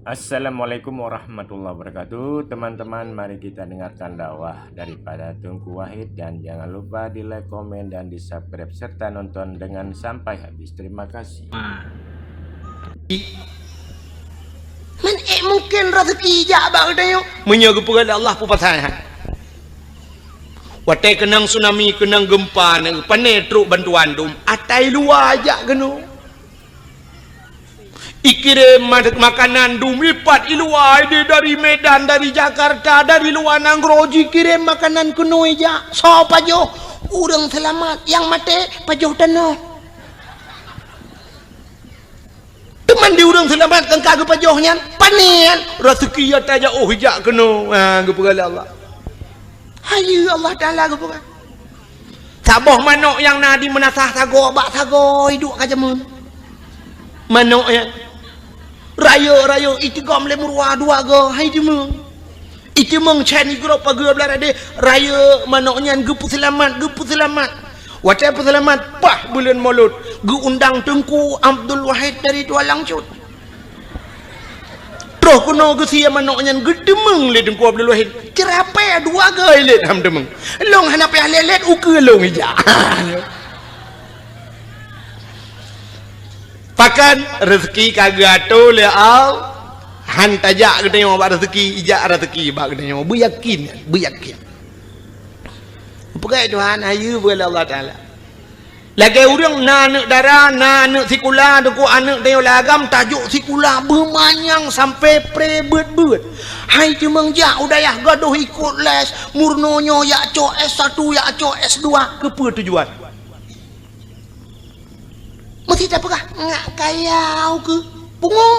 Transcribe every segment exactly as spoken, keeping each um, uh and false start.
Assalamualaikum warahmatullahi wabarakatuh. Teman-teman, mari kita dengarkan dakwah daripada Teungku Wahid, dan jangan lupa di like, komen, dan di subscribe, serta nonton dengan sampai habis. Terima kasih. Man ék mungken raseuki jak bak geutanyoe? Meunyoe geupeugah lé Allah, peue pasai hai? Watée keunong tsunami, keunong geumpa, pane trok bantuan dum, atai luwa jak keunoe. Ikirém ma-, makanan dum ipat iluwa idéh dari Medan, dari Jakarta, dari luwa nanggroe jikirém makanan keunoe jak. Soe pajoh? Ureuëng seulamat. Nyang maté pajoh tanoh. Teuma di ureuëng seulamat nyang ka geupajoh nyan, pane nyan, raseuki nyang tajak oh ijak keunoe, ha, geupeugah lé Allah. Hayeue Allah Taala geupeugah. Saboh manök nyang na di meunasah sagoe bak sagoe iduek ka jameun. Manök nyan rayeuk-rayeuk itigom lé meuruwa dua goe hai jameun. Iteumeung chan igrob pageue blah radeh, rayeuk manök nyan geupeuseulamat, geupeuseulamat. Watée peuseulamat, paih buleuen Molot, geuundang Teungku Abdul Wahid dari Tualang Cut. Troh keunoe geusie manök nyan geuteumeung lé Teungku Abdul Wahid. Ceurapée dua goe lét ham teumeung. Lông hana payah lé-lét ukeue lông ijak. Pakon raseuki ka geuatô lé Allah, han tajak geutanyoe bak raseuki, ijak raseuki bak geutanyoe. Beuyakin, beuyakin. Peugah Tuhan, hayeue peugah lé Allah Taala. Lagée ureuëng na aneuëk dara, na aneuëk sikula, teungku aneuëk tanyoe lam agam tajok sikula beumanyang sampai pré beuet-beuet. Hai teumeung jak u dayah gadôh ikot les, meurunoe nyoe jak cok S satu, jak cok S dua, keupeue tujuan? Meusti tapeugah, ngak kaya ukeue pungo.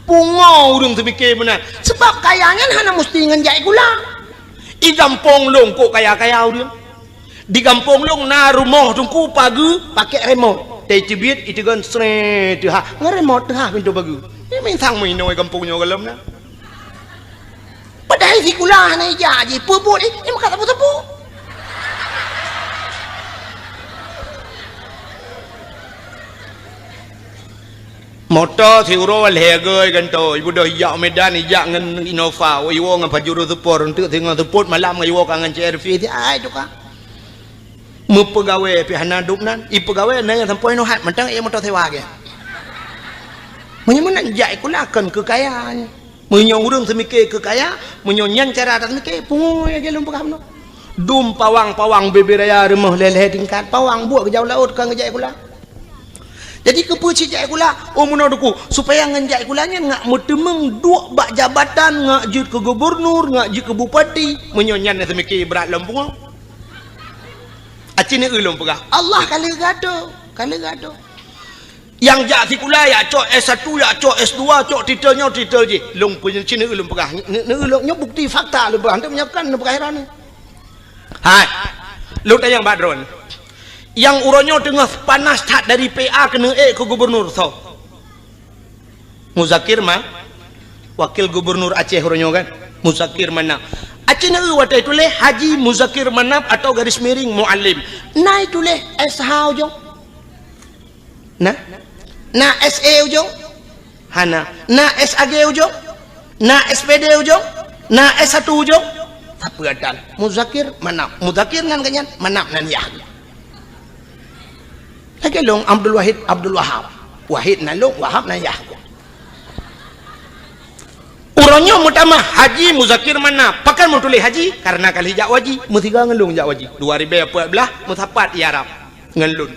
Pungo ureuëng teupike meunan. Sebab kaya nyan hana meusti ngon jak sikula. Di gampông lông kok kaya-kaya ureuëng. Di gampông lông na rumoh teungku pageue pakai remote. Teucibiet iteugon sree teuhah. Ngon remote teuhah pintoe pageue. Nyan mantong meuinoe gampông nyoe gohlom na. Padahai sikula hana ijak jih, peue buet jih, jih meukat sapeue-sapeue. Moto siuroe lhée goe gantoe, ibeudôh ijak Medan, ijak ngon Innova, iwoe ngon Pajero Sport, eunteuk singoh seupôt malam ngon iwoe ka ngon C R V, si ai tukang. Meupeugawée pih hana dum nan, ipeugawée na nyang sampoe inoe hat, mantong ie moto sewa gét. Meunyoe meunan jak sikula kon keu kaya nyan. Meunyoe ureuëng seumike keu kaya, meunyoe nyan cara taseumike, pungo lagée lôn peugah bunoe. Dum pawang-pawang bubé raya rumoh lhée-lhée tingkat, pawang buet geujak u laôt ka geujak sikula. Jadi keupeue cit jak sikula? Oh meunoe teungku, supaya ngon jak sikula nyan ngak meuteumeung duek bak jabatan, ngak jeuet keu gubunur, ngak jeuet keu bupati. Meunyoe nyan na seumike brat lom pungo. Aci neu lôn peugah, Allah ka lheueh geuatô, ka lheueh geuatô. Nyang jak sikula, jak cok S satu, jak cok S dua, cok titel nyoe, titel jih. Lôn peunyeucin neu lôn peugah. Neu, neu lôn nyoe bukti fakta lôn peugah. Hana meunyoe kon lôn peugah droeneuh. Hai. Lôn tanyong bak droeneuh. Nyang uroe nyoe teungoh panas that dari P A keuneuk ék keu gubunur soe? Muzakir Ma-, Wakil Gubunur Aceh uroe nyoe kan? Muzakir Manaf. Aci neu watée tuléh Haji Muzakir Manaf atau garis miring Muallim. Na tuléh S H ujong? Na? Na S E ujong? Hana. Na S A G ujong? Na S P D ujong? Na S satu ujong? Sapeue atan? Muzakir Manaf. Muzakir nan geuh nyan, Manaf nan yah. Lagée lôn Abdul Wahid, Abdul Wahab. Wahid nan lôn, Wahab nan yah. Uroe nyoe meutamah Haji Muzakir Manaf. Pakon meutuléh Haji? Karena ka lheueh jak u haji. Meusigoe ngon lôn jak u haji. Dua ribée peuet blaih meusapat i Arab ngon lôn.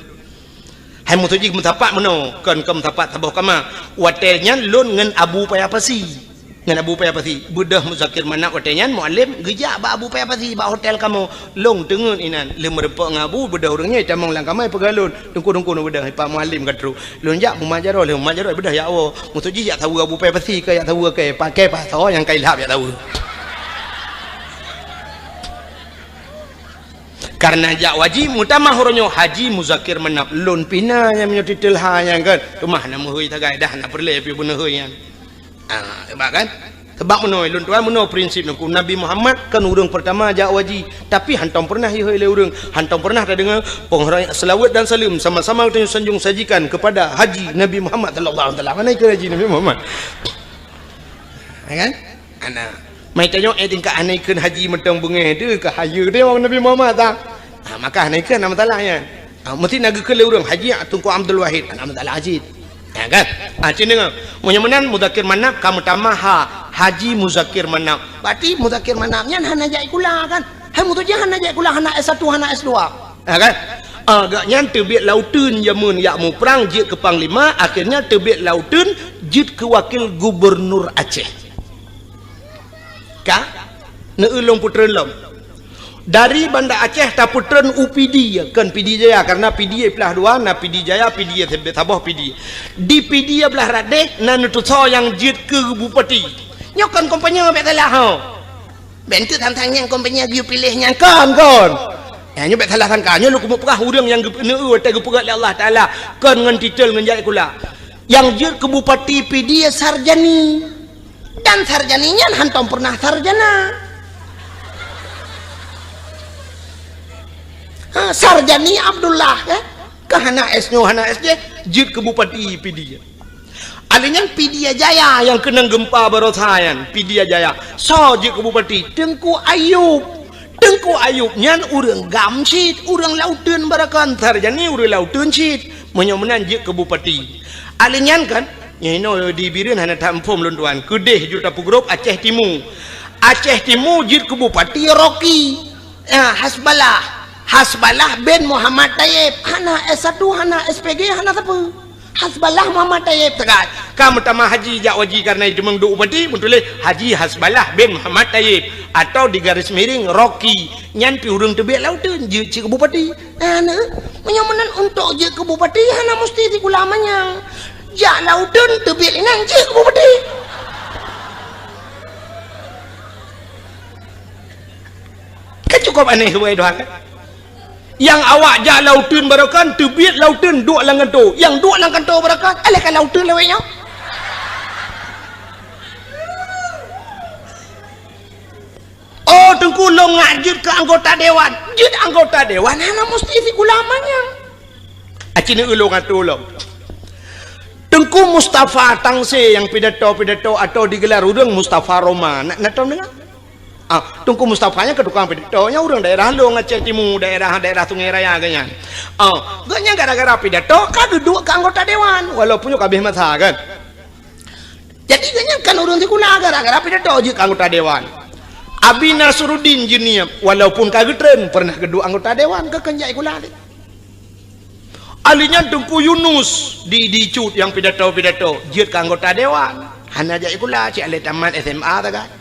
Hai meutuji meusapat meunoe, kon keu meusapat saboh kama. Watée nyan lôn ngon Abu Paya Pasi. Ngon Abu Paya Pasi. Beudôh Muzakir Manaf watée nyan Muallim geujak bak Abu Paya Pasi bak hotel kamoe. Lôn teungeut inan, lheueh meurumpok ngon Abu, beudôh ureuëng nyoe tamong lam kama peugah lôn, "Teungku-teungku, neubeudôh, ipak Muallim ka trok." Lôn jak Mumajaroh, lheueh Mumajaroh beudôh jak woe. Meutuji jak saweue Abu Paya Pasi, ka jak saweue kée, pakai pasoe nyang ka ilhab jak saweue. Karena jak u haji, meutamah uroe nyoe Haji Muzakir Manaf, lôn pih na nyang meunyoe titel ha nyang kan. Teuma hana meuhôi sagai dah, hana peureulée pih beuneuhôi nyan. Ah, hebat kan? Sabab meunoe, lôn tuan, meunoe prinsip Teungku. Nabi Muhammad kan ureuëng peurtama jak haji, tapi hantom peureunah jihôi lé ureuëng, hantom peureunah tadeungoe peunghoreumat, seulaweuet dan saleuem sama-sama geutanyoe sanjong sajikan kepada haji Nabi Muhammad sallallahu alaihi wasallam. Hana ikheun haji Nabi Muhammad. Ya kan? Hana. Mai tanyoe, eh, tingkat hana ikheun haji mantong beungéh teuh, ka hayeue teuh Nabi Muhammad ta. Ha, maka hana ikheun, hana masalah nyan. Ha, meusti na geukheun lé ureuëng, Haji Teungku Abdul Wahid, hana masalah cit. Ya kan? Ha, cit deungoe. Meunyoe meunan Muzakir Manaf ka meutamah ha, Haji Muzakir Manaf. Berarti Muzakir Manaf nyan hana jak sikula kan? Hai, meutuju hana jak sikula, hana S satu, hana S dua. Ha kan? Ah, gobnyan teubiet lam uteuen jameun jak muprang jeuet keu panglima, akhirnya teubiet lam uteuen jeuet keu wakil gubernur Aceh. Ka? Neueu lôn peutreun lom. Dari Banda Aceh tapeutreun u Pidie, kon Pidie Jaya, karena Pidie plah dua, na Pidie Jaya, Pidie saboh Pidie. Di Pidie blah radeh na neutusoe nyang jeuet keu bupati. Nyoe kon kompanye, bék salah ho. Bék enteuk tantang nyang kompanye geuyue piléh nyan kon, kon. Ya, nyoe bék salah sangka. Nyoe lôn keumeung peugah ureuëng nyang geupeuneu watée geupeugah lé Allah Taala kon ngon titel ngon jak sikula. Nyang jeuet keu bupati Pidie Sarjani. Dan Sarjani nyan hantom peureunah sarjana. Ha, Sarjani Abdullah, eh? Ka hana S nyoe, hana S jih, jeuet keu bupati Pidie. Alèh nyan Pidie Jaya nyang keunong geumpa baroesa nyan, Pidie Jaya. Soe jeuet keu bupati? Teungku Ayub. Teungku Ayub nyan ureuëng GAM cit, ureuëng lam uteuen baroekon, Sarjani ureuëng lam uteuen cit. Meunyoe meunan jeuet keu bupati. Alèh nyan kan, nyoe inoe di Bireuen hana that muphom lôn tuan. Keudeh ju tapeugrôp Aceh Timu. Aceh Timu jeuet keu bupati Rocky. Ya, Hasballah. Hasballah bin Muhammad Tayyib. Hana S satu, hana S P G, hana sapeue. Hasballah Muhammad Tayyib teuka. Ka meutamah haji jak haji karena jiteumeung duek bupati, meutuléh Haji Hasballah bin Muhammad Tayyib atau di garis miring Rocky. Nyan pih ureuëng teubiet lam uteuen jeuet cit keu bupati. Hana, meunyoe meunan untuk jeuet keu bupati hana musti sikula manyang. Jak lam uteuen teubiet inan jeuet keu bupati. Kan cukup aneh subhanallah kan? Nyang awak jak lam uteuen baroekon, teubiet lam uteuen duek lam kantô. Nyang duek lam kantô baroekon, alah ka lam uteuen lawét nyoe. Oh, Teungku lôn ngak jeuet keu anggota dewan. Jeuet anggota dewan hana musti sikula manyang. Aci neueu lôn ngatur lom. Teungku Mustafa Tangse nyang pidato-pidato atau digelar ureuëng Mustafa Roma. Na, na tom deungoe? Ah, Teungku Mustafa nyan keu tukang pidato, nyan ureuëng daerah lôn Aceh Timu, daerah, daerah Sungai Raya geuhnyan. Ah, geuhnyan gara-gara pidato ka geuduek keu anggota dewan, walaupun nyoe ka abéh masa kan. Jadi geuhnyan kan ureuëng sikula, gara-gara pidato jeuet keu anggota dewan. Abi Nasruddin Jeunieb, walaupun ka geutreun, peureunah geuduek anggota dewan, geukheun jak sikula teuh. Alèh nyan Teungku Yunus di, di Cut nyang pidato-pidato, jeuet keu anggota dewan. Hana jak sikula, cit alah tamat S M A sagai.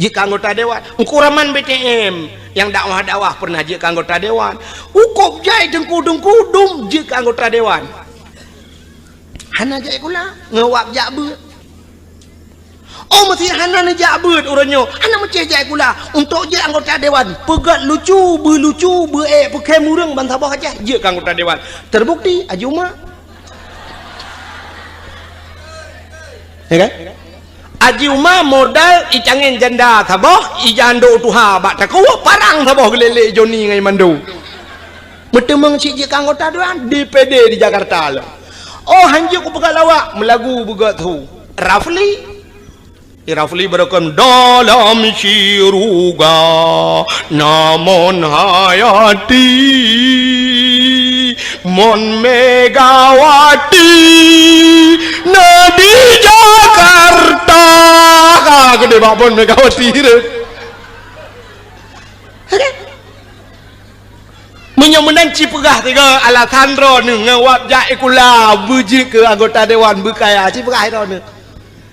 Jeuet keu anggota dewan. Teungku Rahman B T M nyang dakwah-dakwah peureunah jeuet keu anggota dewan. Ukôb jai teungku-teungku dum jeuet keu anggota dewan. Hana jak sikula, ngon wab jak beuet. Oh, meusti hana neujak beuet uroe nyoe. Hana meusti jak sikula. Untuk jeuet anggota dewan, peugét lucu, beulucu, beuék, peukhém ureuëng bansaboh Aceh, jeuet keu anggota dewan. Terbukti, Haji Uma. Ya kan? Haji Uma modal icangén janda saboh, ijandô tuha bak takue, parang saboh geulélé Joni ngon Imando. Meuteumeung cit jeuet keu anggota dewan D P D di Jakarta lom. Oh, hanjeuet kupeugah lawak, meulagu beugét thu. Rafli. Di Rafli beureukom dalam syeuruga, na Mon Hayati, Mon Megawati, na di Jakarta. Ka geude bak Mon Megawati tu. Meunyoe meunan ci peugah tiga alasan droeneuh ngon wab jak sikula beujeuet keu anggota dewan beukaya, ci peugah droeneuh.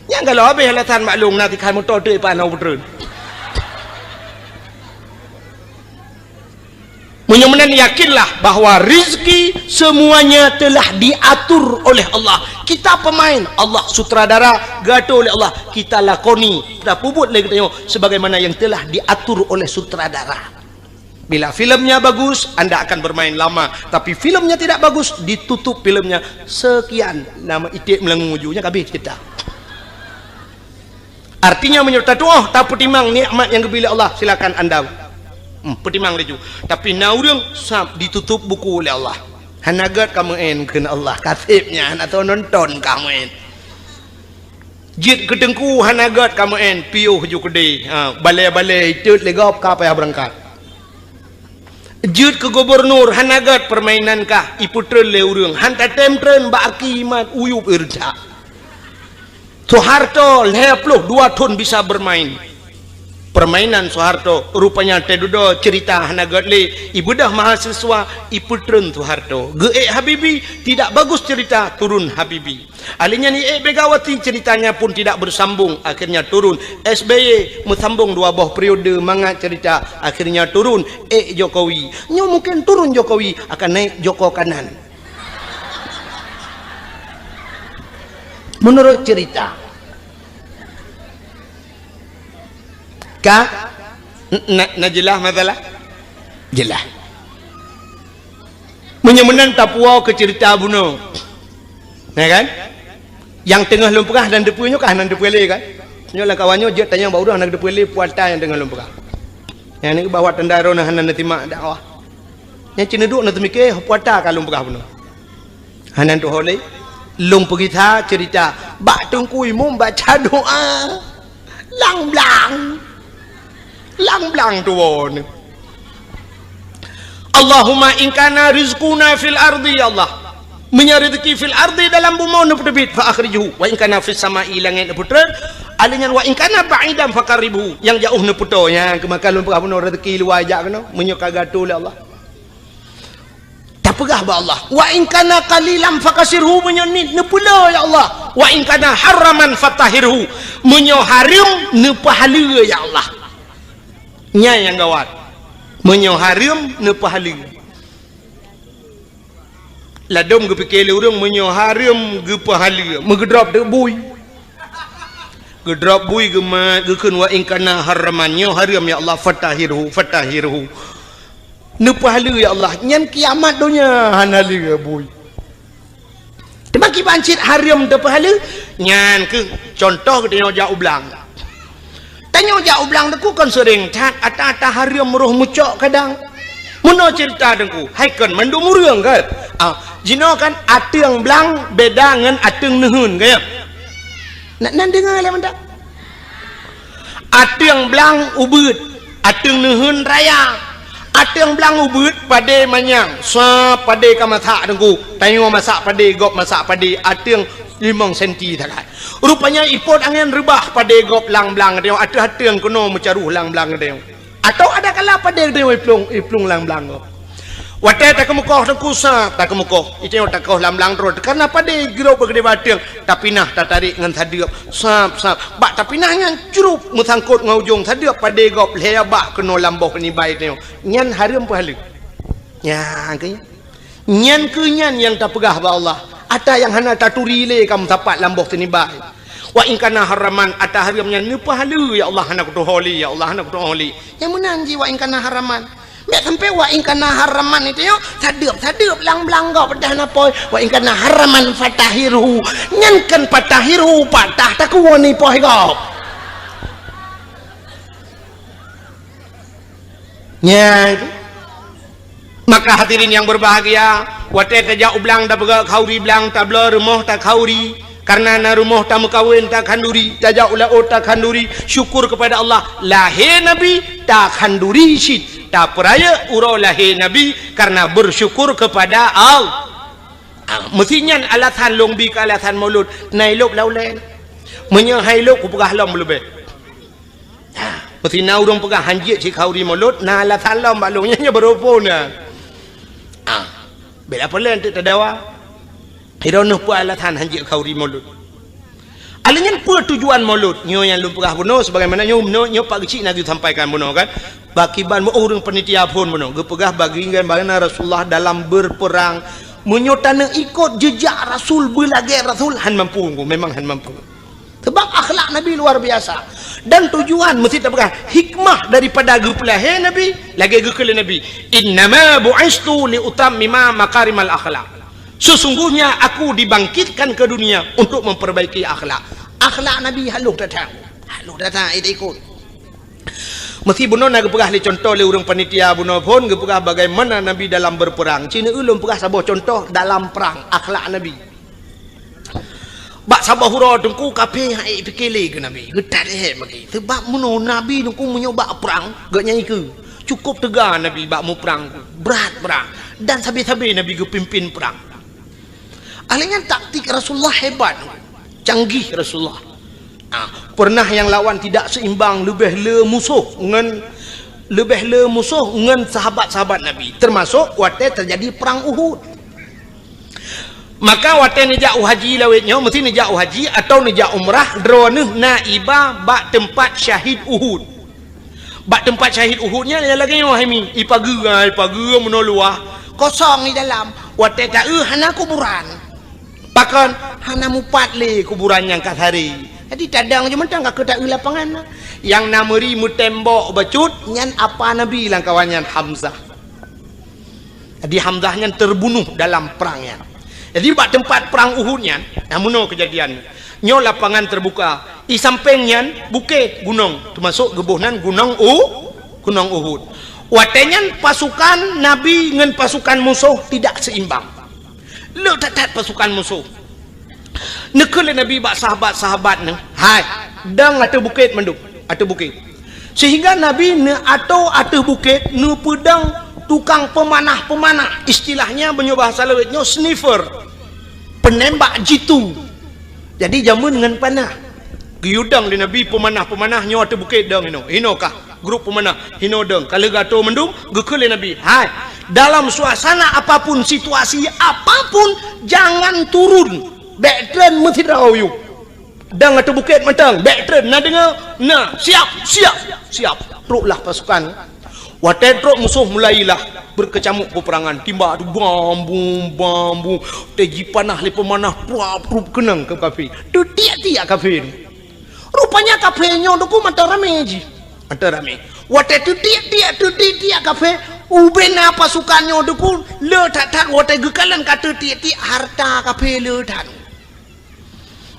Nyang galak habéh alasan maklum na tikhan moto teuk ipan na peutreun. Meunyoe meunan yakinlah bahwa rezeki semuanya telah diatur oleh Allah. Kita pemain, Allah sutradara, geuatur oleh Allah. Kita lakoni, kita peubuet lé geutanyoe sebagaimana yang telah diatur oleh sutradara. Bila filmnya bagus, anda akan bermain lama. Tapi filmnya tidak bagus, ditutup filmnya. Sekian, nama iték meulangu ju, nyan ka abéh cerita. Artinya, meunyoe tatuoh, tapeutimang nikmat nyang geubri lé Allah, silakan anda, hmm, peutimang laju. Tapi na ureuëng sab jitutôp buku lé Allah. Hana gét kamoe, kheun Allah, ka seb nyan hana soe nonton kamoe. Jeuet keu teungku hana gét kamoe, piôh ju keudeh. Ha, balée-balée itot lé gob ka payah beurangkat. Jeuet keu gubunur hana gét, peurmainan kah ipeutreun lé ureuëng, han tatem treun bak aki mat uyueb ireujak. Soeharto lhée ploh dua thon bisa bermain. Permainan Soeharto, rupanya teududoe ceurita hana gét lé, ibeudôh mahasiswa, ipeutreun Soeharto. Geuék Habibie, tidak bagus cerita, turun Habibie. Ahli nyan ék Megawati, ceritanya pun tidak bersambung, akhirnya turun. S B Y meusambong dua boh periode mangat cerita, akhirnya turun. Ék Jokowi. Nyoe mungkin turun Jokowi, akan naik Joko Kanan. Menurut cerita. Ka? N-, na, na jeulaih masalah? Jeulaih. Meunyoe meunan tapuwoe keu ceurita bunoe. Na kan? Nyang teungoh lôn peugah hana teupeue nyoe ka hana teupeue lé kan? Nyoe lam kawan nyoe jeuet tanyong bak ureuëng hana teupeue lé puata nyang teungoh lôn peugah. Nyang ni bahwa tanda droeneuh hana neusimak dakwah. Nyang ceuneudok na teumike puata ka lôn peugah bunoe. Hana tuho lé. Lôn peugisa ceurita bak Teungku Imum baca doa. Lang blang. Lang blang tuwoe. Allahumma in kana rizquna fil ardi, ya Allah. Meunyoe rezeki fil ardi, dalam bumoe neupeuteubiet, fa akhrijhu. Wa in kana fis sama'i, langét neupeutreun. Ahli nyan wa in kana ba'idan faqarribhu. Nyang jaoh neupeutoe. Nyang keumakan lôn peugah bunoe rezeki luwa jak keunoe. Meunyoe ka geuatoe lé Allah. Tapeugah bak Allah, "Wa in kana qalilan fakasirhu," meunyoe niet neupeule, ya Allah. "Wa in kana haraman fatahhirhu," meunyoe hareuem neupeuhaleue, ya Allah. Nyan nyang gawat. Meunyoe hareuem neupeuhaleue. Ladôm geupike lé ureuëng meunyoe hareuem geupeuhaleue, meugeudrop teuk bui. Geudrop bui geumat, geukheun, "Wa in kana haraman," nyoe hareuem, ya Allah, "fatahhirhu, fatahhirhu." Neupeuhaleue, ya Allah, nyan kiamat donya hana lé bui. Teuma kiban cit hareuem teupeuhaleue, nyan keuh contoh geutanyoe jak u blang. Tanyoe jak u blang teungku kon seuring that, ata-ata hareuem roh meucok kadang. Meunoe ceurita teungku, hai kon mandum ureuëng kan? Ah, jinoe kan ateueng blang beda ngon ateueng neuheun, kan ya? Nak nan deungoe lé mantap. Ateueng blang ubeuet, ateueng neuheun raya. Ateueng blang ubeuet padé manyang, sa padé ka masak teungku. Tanyoe masak padé, gob masak padé, ateueng limong senti sagai. Rupanya ipot angén reubah padé gob lam blang tanyoe, ateueh ateueng keunoe meucaroh lam blang tanyoe. Atau ada kala padé tanyoe iplueng, iplueng lam blang gob. Watée takeumeukoh teungku sa, takeumeukoh. Itanyoe takoh lam blang droe, karena padé grob beugedé bateueng, tapinah tatarek ngon sadeuep, sab, sab. Bak tapinah nyan crup meusangkot ngon ujong sadeuep padé gob lhée bah keunoe lam boh nibai tanyoe. Nyan hareuem peuhaleue. Nyan keuh nyan. Nyan keuh nyan nyang tapeugah bak Allah. Ata nyang hana taturi lé ka meusapat lam boh teunibai. Wa in kana haraman, ata hareuem nyan neupeuhaleue, ya Allah, hana kutuho lé, ya Allah, hana kutuho lé. Nyang meunan jih wa in kana haraman. Bék sampai wa in kana haraman itu nyoe, sadeuep-sadeuep lam blang gob peudah na pôi. Wa in kana haraman fatahhirhu. Nyan kan fatahhirhu, patah takue ni pôi gob. Nyan. Maka hadirin yang berbahagia, watée tajak u blang tapeugah khanduri blang, tabloe rumoh takhanduri, karena na rumoh tameukawen takhanduri, tajak u laôt takhanduri, syukur kepada Allah, lahé Nabi takhanduri cit, tapeurayeuk uroe lahé Nabi karena bersyukur kepada Allah. Ah, meusi nyan alasan lôn bi keu alasan Maulud, na ilôb lam ulée. Meunyoe hai lôb kupeugah lom leubeh. Ha, meusi na ureuëng peugah hanjeuet cit khanduri Maulud, na alasan lom bak lôn nyan, nyan baroe phon na. Ah, bela peue lé teuk tadawa. Droeneuh peue alasan hanjeuet khanduri Maulud? Alèh nyan peue tujuan Maulud? Nyoe nyang lôn peugah bunoe, sebagaimana nyoe, nyoe, nyoe Pak Geuchik na geusampaikan bunoe kan. Bak kiban meu ureuëng panitia phon bunoe, geupeugah bagi ngon bagaimana Rasulullah dalam berperang. Meunyoe taneuk ikot jejak Rasul, beulagée Rasul, han mampu, memang han mampu. Sebab akhlak Nabi luar biasa. Dan tujuan meusi tapeugah hikmah daripada geupeulahé Nabi, lagée geukheun lé Nabi, "Innama bu'istu li utammima makarimal akhlak." Sesungguhnya aku dibangkitkan ke dunia untuk memperbaiki akhlak. Akhlak Nabi halôh that-that. Lôn datang, eh, ikot. Meusi bunoe na geupeugah lé contoh lé ureuëng panitia bunoe phon, geupeugah bagaimana Nabi dalam berperang. Ci neueu lôn peugah saboh contoh dalam perang, akhlak Nabi. Bak saboh uroe teungku kafé han ék pike lé keu Nabi. Geutat ék magi. Sebab meunoe Nabi teungku meunyoe bak perang, geuh nyan ikeue. Cukup teuga Nabi bak muprang, brat perang. Dan sabe-sabe Nabi geupimpin perang. Ahli nyan taktik Rasulullah hebat. Canggih Rasulullah. Ah, pernah nyang lawan tidak seimbang, leubeh le musoh ngon, leubeh le musoh ngon sahabat-sahabat Nabi. Termasuk watée terjadi perang Uhud. Maka watée neujak u haji lawét nyoe, meusti neujak u haji atau neujak umrah, droeneuh na iba bak teumpat syahid Uhud. Bak teumpat syahid Uhud nyan, ya lagée nyoe hai mi, ipageue, ipageue meunoe luwah, kosong di dalam. Watée taeu hana kuburan. Pakon? Hana mupat lé kuburan nyang ka saré. Jadi tadong je mantong ka keu taeu lapangan. Nyang na meuri meutembok bacut, nyan apa Nabi lam kawan nyan Hamzah. Jadi Hamzah nyan terbunuh dalam perang nyan. Jadi bak teumpat perang Uhud nyan, nah meunoe keujadian. Nyoe lapangan terbuka. I sampéng nyan bukét gunong, teumasok geuboh nan gunong U, gunong Uhud. Watée nyan pasukan Nabi ngon pasukan musoh tidak seimbang. Le that-that pasukan musoh. Neukheun lé Nabi bak sahabat-sahabat neuh, "Hai, dong ateueh bukét mandum, ateueh bukét." Sehingga Nabi neuatoe ateueh bukét neupeudong tukang peumanah-peumanah, istilahnya meunyoe bahasa lawét nyoe sniffer, penembak jitu. Jadi jameun ngon panah. Geuyue dong lé Nabi peumanah-peumanah nyoe ateueh bukét dong inoe. Inoe kah grup peumanah, inoe dong. Ka lheueh geuatoe mandum, geukheun lé Nabi, "Hai, dalam suasana apapun, situasi apapun, jangan turun. Bék treun meusidroe yub." Dong ateueh bukét mantong, bék treun, na deungoe? Na, siap, siap, siap. Troklah pasukan. Watée trok musoh mulailah beukeucamuk peperangan, timbak tu bam bum, bam bum. Watée jipanah lé peumanah, pruap, pruap keunong keu kafé. Teutiek-tiek kafé. Rupanya kafé nyoe teungku mantong ramé jih. Mantong ramé. Watée teutiek-tiek, teutiek-tiek kafé, ubena pasukan nyoe teungku le that-that watée geukalon ka teutiek-tiek hareuta kafé le that.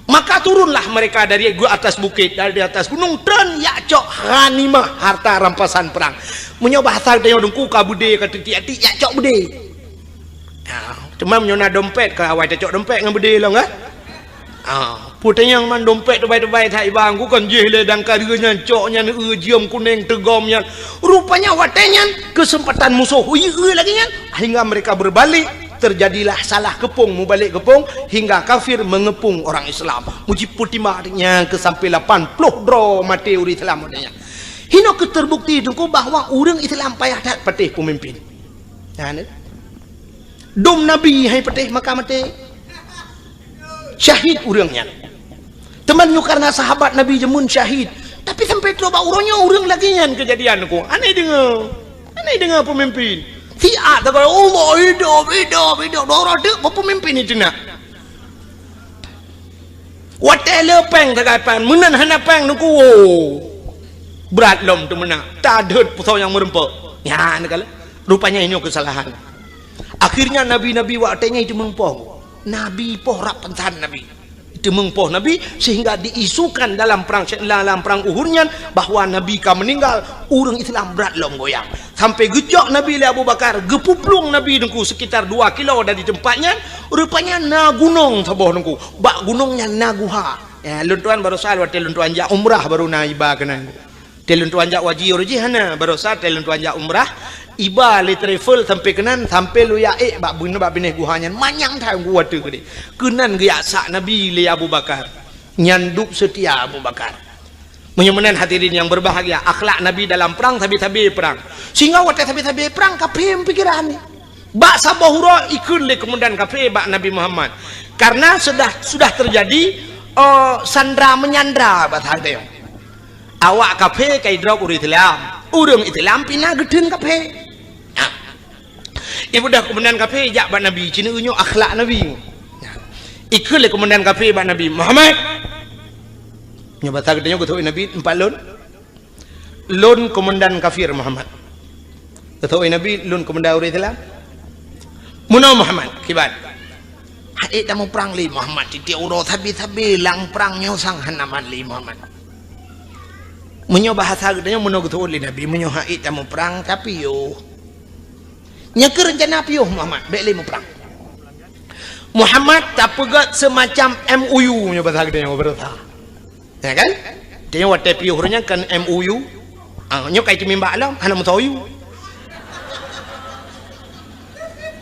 Maka turunlah mereka dari gu-, atas bukit, dari atas gunung, treun jak cok ghanimah, harta rampasan perang. Meunyoe bahasa geutanyoe teungku ka beudé ka teutiek-tiek, jak cok beudé. Ha, teuma meunyoe na dompet, ka awai tacok dompet ngon beudé lom, kan? Ha, peue tanyong man dompet teubai-teubai that iba, ku kon jih lé dangkareue nyan, cok nyan, eu, jeuem kunéng, teugom nyan. Rupanya watée nyan keuseumpatan musoh, ui, eu lagée nyan, hingga mereka berbalik. Terjadilah salah keupông, mubalek keupông, hingga kafir mengepung orang Islam. Meujipeutimbak nyan keu sampai lapan ploh droe maté ureuëng Islam watée nyan. Hinoe keuh terbukti teungku bahwa ureuëng Islam payah that patéh peumimpin. Nah, ni. Dum Nabi hai patéh maka maté. Syahid ureuëng nyan. Teuma nyoe karena sahabat Nabi jameun syahid. Tapi sampai trok bak uroe nyoe ureuëng lagée nyan keujadian ku. Aneh deungoe. Aneh deungoe peumimpin. Siat tagai Allah hidup, hidup, hidup. Dua uroe teuk peumimpin itu nak. Watée le péng tagai péng, meunan hana péng teungku. Brat lom teumeuna. Tadeuet pusoe nyang meureumpok. Nyan kala. Rupanya nyoe keusalahan. Akhirnya nabi-nabi watée nyan itu meureumpok. Nabi poh rab pansan Nabi. Teumeung poh Nabi, sehingga diisukan dalam perang, dalam perang Uhud nyan bahwa Nabi ka meninggal, ureuëng Islam brat lom goyang. Sampai geujok Nabi lé Abu Bakar, geupuplueng Nabi teungku sekitar dua kilo dari tempat nyan, rupanya na gunong saboh teungku. Bak gunong nyan na guha. Ya, lôn tuan barosa watée lôn tuan jak umrah baru na iba keunan. Teuh lôn tuan jak haji uroe jih hana, barosa teuh lôn tuan jak umrah, iba lé travel sampai keunan, sampai lôn jak ék bak bun-, bak binéh guha nyan, manyang that gua teuh keudeh. Keunan geujak sak Nabi lé Abu Bakar. Nyan dub seutia Abu Bakar. Meunyoe meunan hadirin yang berbahagia, akhlak Nabi dalam perang, sabe-sabe perang. Sehingga watée sabe-sabe perang, ka phém pikeran. Bak saboh uroe ikheun lé komandan kafé bak Nabi Muhammad. Karena sudah, sudah terjadi, eh, sandra menyandra bahasa geutanyoe. Awak kafé ka idrop ureuëng Islam. Ureuëng Islam pih na geutheun kafé. Nah. Ibudah komandan kafé jak bak Nabi, ci neueu nyoe akhlak Nabi. Nah. Ikheun lé komandan kafé bak Nabi, "Muhammad." Nyoe bahasa geutanyoe geutôk Nabi, "Empat lôn." "Lôn komandan kafir, Muhammad." Geutôk Nabi, "Lôn komandan ureuëng Islam." "Meunoe Muhammad, kiban." "Hana ék tamuprang lé Muhammad, tieb-tieb uroe sabe-sabe lam prang nyoe sang hana mat lé Muhammad." Meunyoe bahasa geutanyoe, meunyoe geuseuôt lé Nabi, meunyoe han ék tamuprang, tapiôh. Nyan keuh reuncana piôh Muhammad, bèk lé muprang. Muhammad tapeugöt seumacam M O U, meunyoe bahasa geutanyoe, beureusa. Ya kan? Tanyoe watèe piôh ureueng nyan kan M O U. Ah, nyoe ka iteumieng bak lom, hana meusoe U.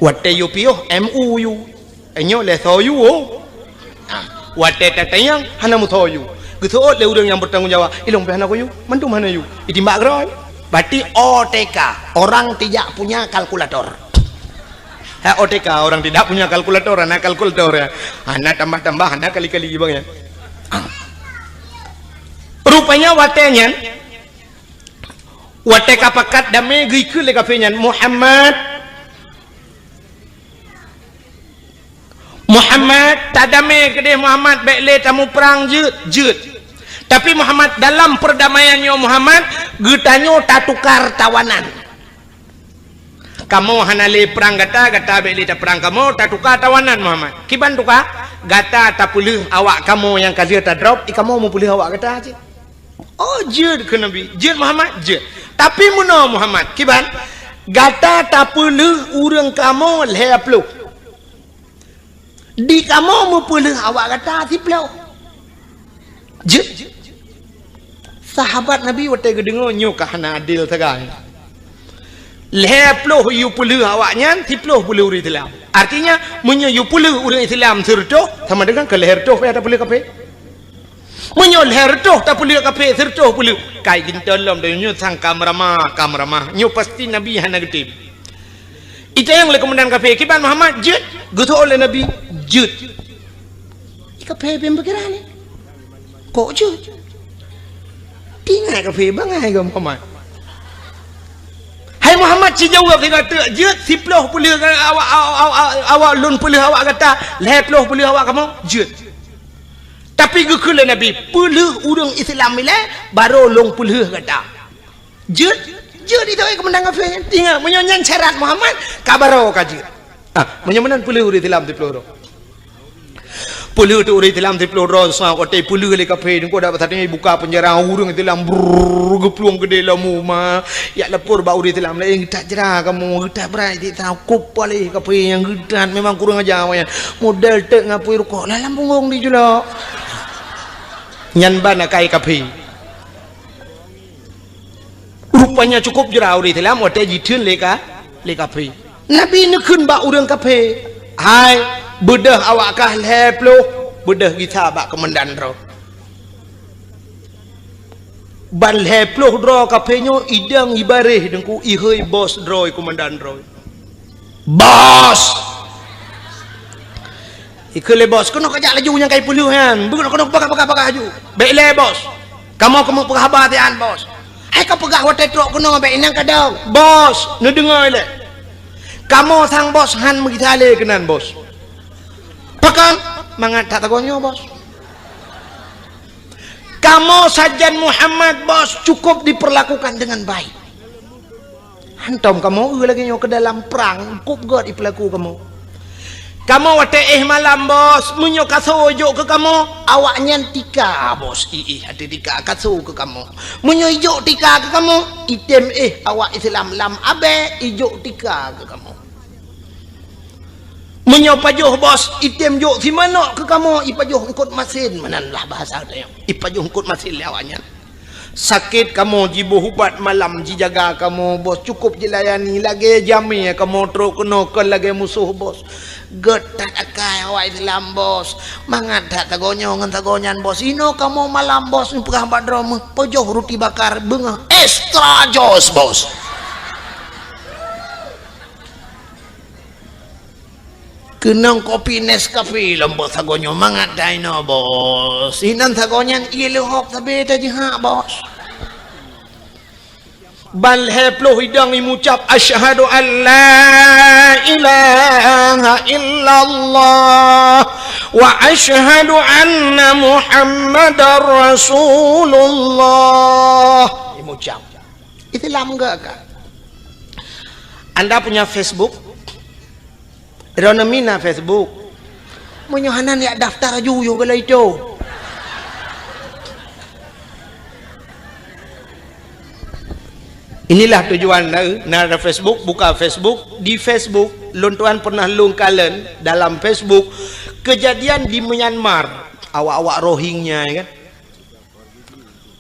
Watèe yue piôh, M O U. Eh, nyoe lé soe U, oh. Ah, watèe tatanyong, hana meusoe U. Geuseuôt lé ureueng nyang beutanggung jawab, "Ilôn pih hana ku U, mandum hana U." Itimbak keudroe. Berarti O T K, orang tidak punya kalkulator. Ha, O T K, orang tidak punya kalkulator, hana kalkulator, ya. Hana tambah-tambah, hana kali-kali, bang, ya. Ah. Rupanya watèe nyan, watèe ka pakat damé, geukheun lé kafé nyan, "Muhammad, Muhammad, tadamé keudéh Muhammad, bèk lé tamuprang, jeuet, jeuet. Tapi Muhammad, dalam perdamaian nyoe Muhammad, geutanyoe tatukar tawanan. Kamoe hana lé prang gata, gata bèk lé taprang kamoe, tatukar tawanan Muhammad." "Kiban tuka?" "Gata tapeulheueh awak kamoe nyang ka lheueh tadrop, i kamoe meupeulheueh awak gata cit." "Oh, jeuet," kheun Nabi. "Jeuet Muhammad?" "Jeuet. Tapi meunoe Muhammad, kiban, gata tapeulheueh ureueng kamoe lhèe ploh. Di kamoe meupeulheueh awak gata siploh." Jeuet. Sahabat Nabi watèe geudeungoe, nyoe ka hana adil sagai. Lhèe ploh yue peulheueh awak nyan, siploh peulheueh ureueng Islam. Artinya, meunyoe yue peulheueh ureueng Islam sireutôh, sama dengan keu lhèe reutôh payah tapeulheueh kafé. Meunyoe lhèe reutôh tapeulheueh kafé, sireutôh peulheueh, kai geuntôn lom, dan nyoe sang ka meuramah, ka meuramah. Nyoe pasti Nabi hana geutem. Itanyong lé keumandan kafé, "Kiban Muhammad, jeuet?" Geuseuôt lé Nabi, "Jeuet." Kafé bèk pikiran nyoe. "Kok jeuet? Tinggai kafé bangai keu Muhammad." "Hai Muhammad, ci jaweueb singoh teuk, jeuet siploh peulheueh awak, awak, awak, awak lôn peulheueh awak gata, lhèe ploh peulheueh awak kamoe?" "Jeuet." Tapi geukheun lé Nabi, "Peulheueh ureueng Islam ilèe, barô lôn peulheueh gata." "Jeuet, jeuet," itu keumandan kafé. Ingat, meunyoe nyan syarat Muhammad, ka barô ka jeuet. Ah, meunyoe meunan peulheueh ureueng Islam siploh droe. Peulheueh teuk ureueng Islam siploh droe, sa watèe peulheueh lé kafé, teungku dak pasateueng buka peunjara, ureueng Islam brrrr geuplueng keudéh lom uma. Jak lapor bak ureueng Islam laén, "Geutat jra kamoe, geutat brat cit, sa kop paléh kafé nyang geutat, memang kurang aja awaknyan. Model teuk ngon apui rukok, lam punggong jicilok." Nyan ban akai kafé. Rupanya cukup jra ureueng Islam watèe jitheun lé ka, lé kafé. Nabi neukheun bak ureueng kafé, "Hai, beudôh awak kah lhèe ploh, beudôh gisa bak keumandan droe. Ban lhèe ploh droe kafé nyoe idong ibaréh teungku, ihôi bos droe, keumandan droe." "Bos!" Ikheun lé bos, "Keunoe kajak laju nyang kai peulheueh nyan. Beunoe keunoe, peugah, peugah, peugah laju." "Bèk lé, bos. Kamoe keuneuk peugah haba siat, bos." "Hai kapeugah watèe trok keunoe, bèk inong kadong." "Bos, neudeungoe lé. Kamoe sang bos han meugisa lé keunan, bos." "Pakon?" "Mangat that sagoe nyoe, bos. Kamoe sajan Muhammad, bos, cukup diperlakukan dengan baik. Hantom kamoe eu lagèe nyoe keu dalam prang, kop göt ipeulaku kamoe. Kamoe watèe éh malam, bos, meunyoe kasoe ijok keu kamoe, awaknyan tika, bos, i-, iéh ateueh tika kasoe keu kamoe. Meunyoe ijok tika keu kamoe, itém éh awak Islam lam abèe ijok tika keu kamoe. Meunyoe pajoh, bos, itém jok simanok keu kamoe, ipajoh eungkôt masin, meunan lah bahasa geutanyoe. Ipajoh eungkôt masin lé awaknyan. Sakét kamoe jiboh ubat malam, jijaga kamoe, bos, cukup jilayani, lagèe jamé kamoe trok keunoe kon lagèe musoh, bos. Göt that akai awak Islam, bos. Mangat that sagoe nyoe ngon sagoe nyan, bos. Inoe kamoe malam, bos, neupeugah bak droe meuh, pajoh ruti bakar, beungoh extra jos, bos. Keunong kopi Nescafe lom, bos, sagoe nyoe mangat that inoe, bos. Inan sagoe nyan ié leuhok sabé tajihak, bos. Ban lhèe ploh idong imucap, "Asyhadu an la ilaha illallah wa asyhadu anna Muhammadar Rasulullah." Imucap. Islam göt ka. Anda punya Facebook? Droeneuh mina Facebook. Meunyoe hana, jak daftar laju, yôh galai itu. Inilah tujuan na, na ada Facebook, buka Facebook. Di Facebook, lôn tuan pernah lôn kalon dalam Facebook kejadian di Myanmar, awak-awak Rohingya, ya kan?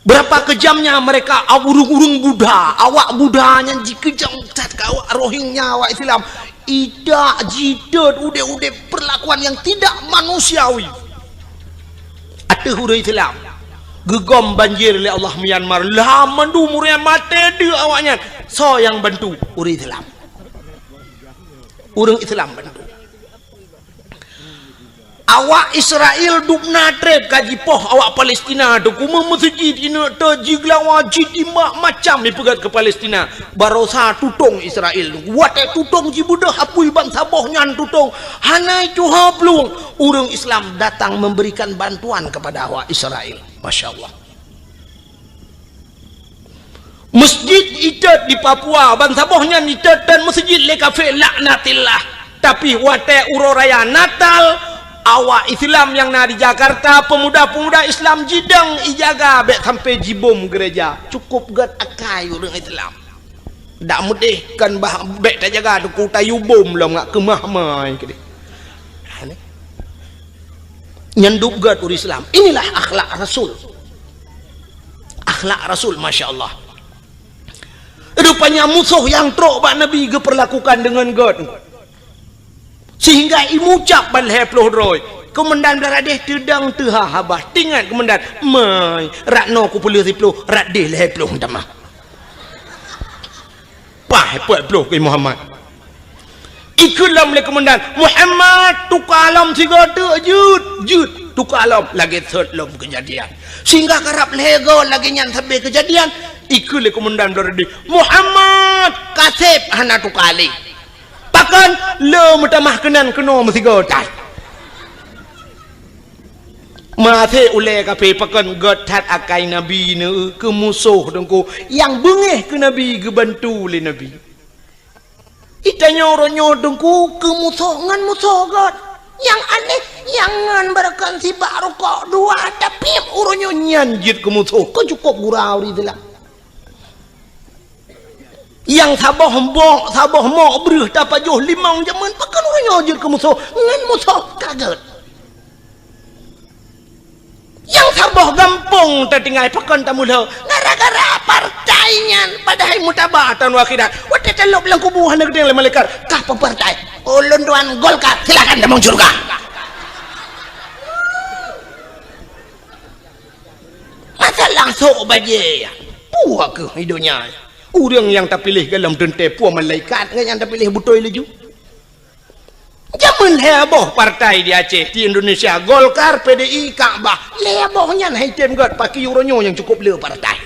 Berapa kejamnya mereka, ureuëng-ureuëng Buddha, awak Buddha nyan jikeujam that keu awak Rohingya, awak Islam. Idak jitot udeb-udeb perlakuan yang tidak manusiawi. Ateueh ureuëng Islam. Geugom banjir lé Allah Myanmar. Lah mandum ureuëng maté deuek awaknyan. Soe nyang bantu? Ureuëng Islam. Ureuëng Islam bantu. Awak Israel dubna treb ka jipoh awak Palestina tu, kume meuseujid ineuk te jigeulawa jitimbak macam jipeugét keu Palestina. Barosa tutong Israel tu. Watée tutong jibeudôh apui bansaboh nyan tutong, hana tuha plueng. Ureuëng Islam datang memberikan bantuan kepada awak Israel. Masya Allah. Masjid itot di Papua, bansaboh nyan itot dan masjid lé kafé laknatillah. Tapi watée uroe raya Natal, awak Islam nyang na di Jakarta, pemuda-pemuda Islam jidong ijaga bék sampai jibom gereja. Cukup gét akai ureuëng Islam. Dak meudeh kan bah bék tajaga teungku tayue bom lom ngak keumah mai keudeh. Nyan dub gét ureuëng Islam. Inilah akhlak Rasul. Akhlak Rasul, masya Allah. Rupanya musoh nyang trok bak Nabi geupeurlakukan deungon gét. Sehingga imucab ban lhée ploh droe. Keumandan Blaradeh teudong teuha haba. Tingat keumandan, "Mai, rat noe kupeuleueh siploh, rat deh lhée ploh tamah." Pah, peuet ploh keu Muhammad. Ikheun lom lé keumandan, "Muhammad, tuka lom sigoe teuk jeuet, jeuet, tuka lom." Lagée sot lom keujadian. Sehingga karab lhée goe lagée nyan sabe keujadian, ikheun lé keumandan Blaradeh, "Muhammad, kaseb hana tuka lé." Pakon? Le meutamah keunan keunoe meusigoe that. Maté ulée kafé pakon gét that akai Nabi neu keu musoh teungku nyang beungéh keu Nabi geubantu lé Nabi. Itanyoe uroe nyoe teungku keu musoh ngon musoh gét. Nyang aneh, nyang ngon beureukan sibak rukok dua, tapi uroe nyoe nyan jeuet keu musoh. Keu cukup gura ureuëng Islam. Nyang saboh mok, saboh mok breueh tapajoh limong jameun, pakon uroe nyoe jeuet keu musoh, ngon musoh ka gét. Nyang saboh gampông tatinggai, pakon tamulo, gara-gara partai nyan, padahai mutaba taun akhirat. Watée talop lam kubu hana geudeng lé malaikat, kah peupartai. Ulôn tuan Golkar, silakan tamong syurga. Masalah sok bajée, puah keuh i donya. Ureuëng nyang tapiléh golom teuntée, puah malaikat ngon nyang tapiléh beutôi laju. Jameun lhée boh partai di Aceh, di Indonesia, Golkar, P D I, Kakbah. Lhée boh nyan hai tem gét, paki uroe nyoe nyang cukup le partai.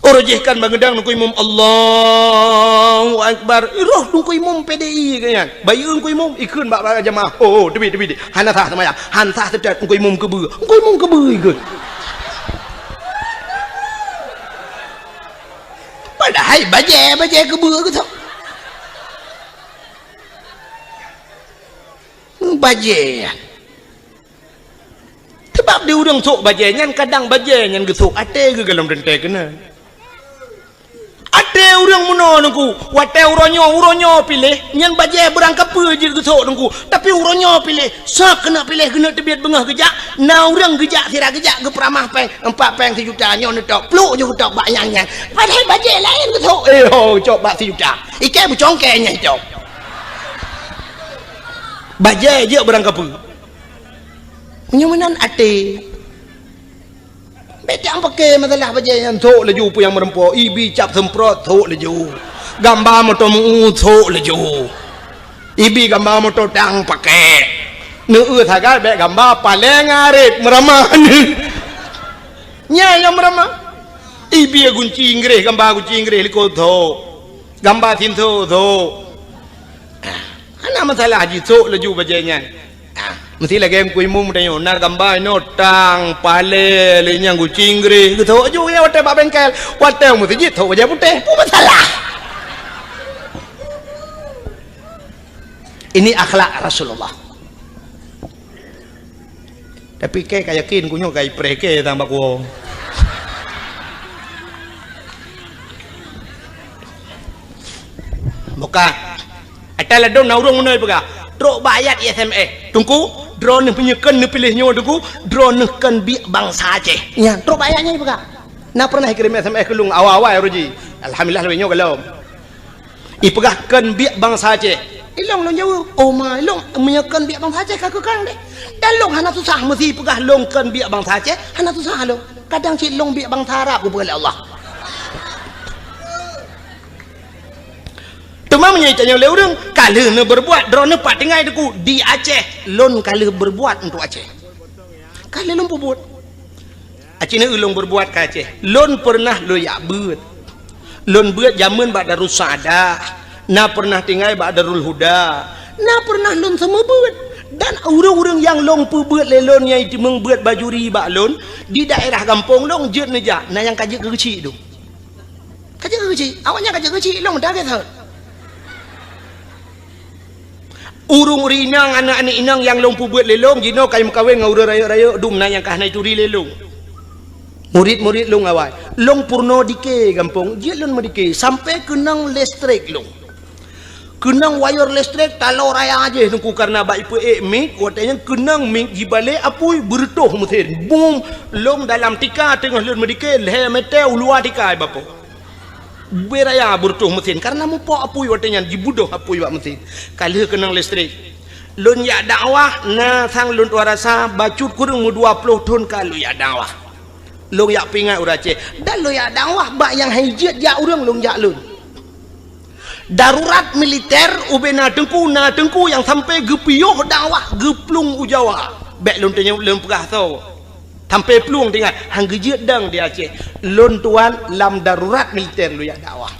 Uroe jih kan bangeudang Teungku Imum, "Allahu Akbar." Roh Teungku Imum P D I keu nyan. Bayeue Teungku Imum, ikheun bak, bak jamaah. "Oh, oh, teubiet, teubiet. Hana sah seumayang. Han sah seutôt Teungku Imum keubeue." Teungku Imum keubeue ikheun. Padahai bajée, bajée keubeue geutok. Bajée. Sabab di ureuëng sôk bajée nyan, kadang bajée nyan geusôk até geuh golom teuntée keunan. Até ureuëng meunoe Teungku, watée uroe nyoe, uroe nyoe piléh, nyan bajée beurangkapeue jeuet geusôk Teungku. Tapi uroe nyoe piléh, sok keuneuk piléh, keuneuk teubiet beungoh geujak, na ureuëng geujak, sira geujak, geupeuramah péng, empat péng sijuta, nyoe neutok, pluek ju geutok bak nyang nyan. Padahai bajée laén geusôk, eh ho, cok bak sijuta. Ikée beucongkée nyang cok. Bajée jeuet beurangkapeue. Meunyoe meunan até. Bék tapeuké masalah bajée nyan, sôk laju peue nyang meureumpok, ibi cap seumprot, sôk laju. Gamba moto meu-, sôk laju. Ibi gamba moto tang paké. Neueu sagai bék gamba paleng arét meuramah. Nyan nyang meuramah. Ibi gunci Inggréh, gamba gunci Inggréh likot sôk. Gamba sinso sôk. Ah, hana masalah jisôk laju bajée nyan. Ah, meusti lagée Teungku Imum tanyoe, na gamba inoe tang, palée, lé nyang gunci Inggréh, geusôk ju ya watée bak bengkel, watée meuseujid sôk bajée putéh, peue masalah? Ini akhlak Rasulullah. Tapi kée ka yakin ku nyoe ka ipreh kée tang bak kuwoe. Buka. Ata ladom na ureuëng meunoe peugah, trok bak ayat S M S. Teungku, droeneuh meunyoe kön neupiléh nyoe Teungku, droeneuh kön biek bansa Aceh. Nyan, trok bak ayat nyan peugah. Na pernah ikirém S M S keu lôn awai-awai uroe jih. Alhamdulillah lôn nyoe gohlom. Ipeugah kön biek bansa Aceh. Ilong lôn jaweueb, "Oh ma, ilong meunyoe kön biek bansa Aceh ka keukang deh." Dan lôn hana susah meusi peugah lôn kön biek bansa Aceh, hana susah lôn. Kadang cit lôn biek bansa Arab kupeugah lé Allah. Teuma meunyoe itanyong lé ureuëng, ka lheueh neubeurbuat, droeneuh pat tinggai Teungku di Aceh, lôn ka lheueh beurbuat untuk Aceh. Ka lheueh lôn peubuet. Aceh neu lôn beurbuat ka Aceh. Lôn pernah lôn jak beuet. Lôn beuet jameun bak Darus Saadah, na pernah tinggai bak Darul Huda, na pernah lôn seumeubeuet. Dan ureuëng-ureuëng nyang lôn peubeuet lé lôn nyang iteumeung beuet bajuri bak lôn di daerah gampông lôn jeuet neujak, na nyang ka jeuet keu keuchik dum. Ka jeuet keu keuchik, awaknyan ka jeuet keu keuchik, lôn dah gét that. Ureuëng-ureuëng inong, aneuëk-aneuëk inong nyang lôn peubeuet lé lôn, jinoe ka meukawen ngon ureuëng rayeuk-rayeuk dum na nyang ka hana ituri lé lôn. Murit-murit lôn awai. Lôn peurunoe dike gampông, jeuet lôn meudike, sampoe keunong listrik lôn. Keunong wayeur listrik taloe raya jih Teungku, kareuna bak ipeuék mik, watée nyan keunong mik jibalek apui beureutoh meusen. Bum, lôn dalam tika teungoh lôn meudike, lhée meuté u luwa tika ibapoe. Beu raya beureutoh meusen, kareuna mupok apui watée nyan, jibudoh apui bak meusen. Ka lheueh keunong listrik. Lôn jak dakwah, na sang lôn tuan rasa, bacut kureueng meudua ploh thon ka lôn jak dakwah. Lôn jak peuingat ureuëng Aceh. Dan lôn jak dakwah bak nyang hai jeuet jak ureuëng lôn jak lôn. Darurat militer ubena teungku, na teungku nyang sampai geupiôh dakwah geuplueng u Jawa. Bék lôn tanyong lôn peugah soe. Sampai plueng teuingat, han geujeuet dang di Aceh. Lôn tuan lam darurat militer lôn jak dakwah.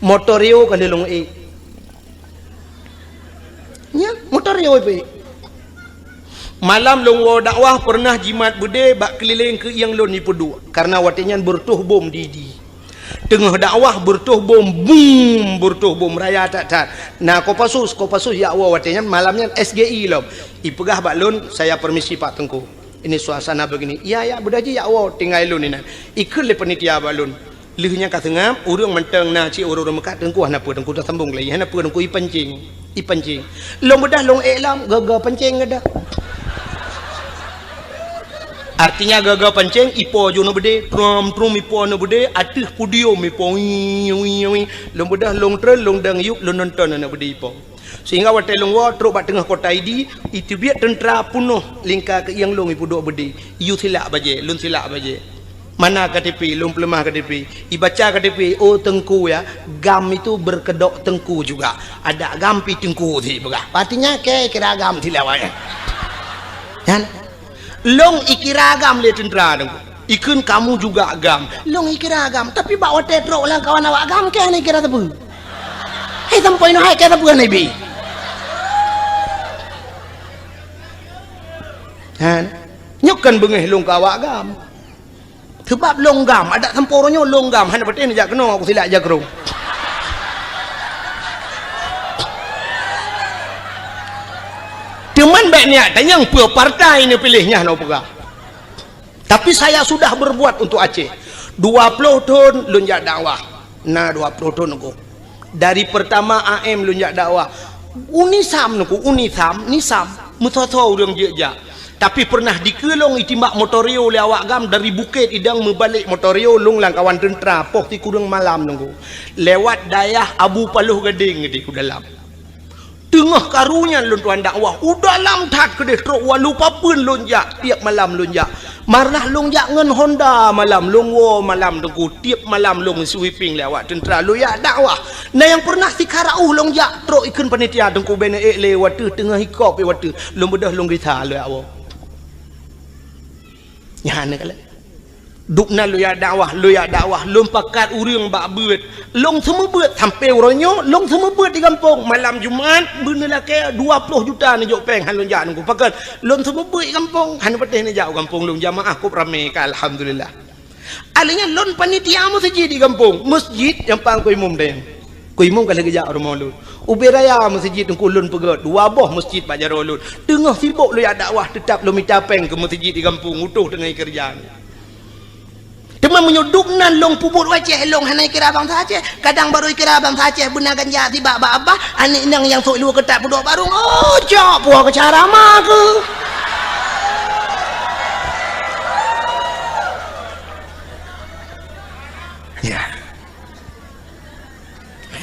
Motorio ka lheueh lôn ék. Nyan, motorio ipeuék. Malam lôn woe dakwah peureunah jimat beudé bak keulileng keuieng lôn ipeuduek, kareuna watée nyan beureutoh bom di, di teungoh dakwah beureutoh bom, bum, beureutoh bom raya that-that. Na Kopassus, Kopassus jak woe watée nyan, malam nyan S G I lom. Ipeugah bak lôn, "Saya permisi Pak Teungku. Ini suasana begini." "Iya, ya, beudah jih jak woe, tinggai lôn inan." Ikheun lé panitia bak lôn. Lheueh nyan ka seungab, ureuëng mantong na cit ureuëng-ureuëng meukat, "Teungku hana peue, Teungku tasambong lé, hana peue Teungku, ipancing, ipancing." Lôn beudah lôn ék lom, gaga pancing geudah. Artinya gaga pancing, ipo ju aneuk beudé, trom-trom ipo aneuk beudé, ateueh podium ipo, wii, wii, wii. Lôn beudah lôn treun, lôn dang yup, lôn nonton aneuk beudé ipo. Sehingga watée lôn woe trok bak teungoh kota Idi, iteubiet teuntra peunoh lingka keuieng lôn ipeuduek beudé. Iyue silak bajée, lôn silak bajée. "Mana K T P?" Lôn peuleumah K T P. Ibaca K T P, "Oh Teungku ya, GAM itu berkedok Teungku juga. Ada GAM pi Teungku," ipeugah. Artinya, kira GAM silak awaknyan. Nyan. Lôn ikira GAM lé teuntra Teungku. Ikheun, "Kamu juga GAM." Lôn ikira GAM, tapi bak watée trok lam kawan awak GAM, keu hana ikira sapeue. Hai sampoe nyoe hai keu sapeue hana ibi. Han. Nyoe kan beungéh lôn keu awak GAM. Seubab lôn GAM, adak sampoe uroe nyoe lôn GAM, hana patéh neujak keunoe, aku silak jakrong. Teuma bék neujak tanyong peue partai neupiléh nyan, hana peugah. Tapi saya sudah berbuat untuk Aceh. Dua ploh thon lôn jak dakwah. Na dua ploh thon Teungku. Dari pertama A M lôn jak dakwah. UNISAM Teungku, UNISAM, NISAM. Meusoe-soe ureuëng jeuet jak. Tapi peureunah dikeue lôn itimbak motorio lé awak GAM dari Bukét Idong meubalek motorio lôn lam kawan teuntra poh sikureueng malam Teungku. Lewat dayah Abu Paloh Gadeng di u dalam. Teungoh karu nyan lôn tuan dakwah, u dalam that keudeh trok walu papeuen lôn jak, tiep malam lôn jak. Malah lôn jak ngon Honda malam, lôn woe malam Teungku, tiep malam lôn sweeping lé awak teuntra, lôn jak dakwah. Na nyang peureunah sikara uh lôn jak, trok ikheun panitia Teungku, bék neuék lé wateuh teungoh ikop wateuh, lôn beudoh lôn gisa lôn jak woe. Nyan keuh lé. Dubna lôn jak dakwah, lôn jak dakwah, lôn pakat ureuëng bak beuet. Lôn seumeubeuet sampoe uroe nyoe, lôn seumeubeuet di gampông. Malam Jumat, beuneulakée dua ploh juta neujok péng, han lôn jak Teungku. Pakon, lôn seumeubeuet di gampông, han patéh neujak u gampông lôn, jamaah kôb ramé ka, alhamdulillah. Alheuh nyan lôn panitia meuseujid di gampông, meuseujid nyang pang keu imum dayang. Keu imum ka lheueh geujak u rumoh lôn. Ubé raya meuseujid Teungku lôn peugét, dua boh meuseujid bak jaroe lôn. Teungoh sibok lôn jak dakwah, teutab lôn mita péng keu meuseujid di gampông, utoh teungoh ikeureuja. Teuma meunyoe duek nan lôn peubuet u Aceh, lôn hana ikira bansa Aceh. Kadang barô ikira bansa Aceh beuna ganja sibak bak abah, aneuk inong nyang sôk luwa keutat peuduek barong. Oh, cok puwoe keu cara ma keuh. Ya.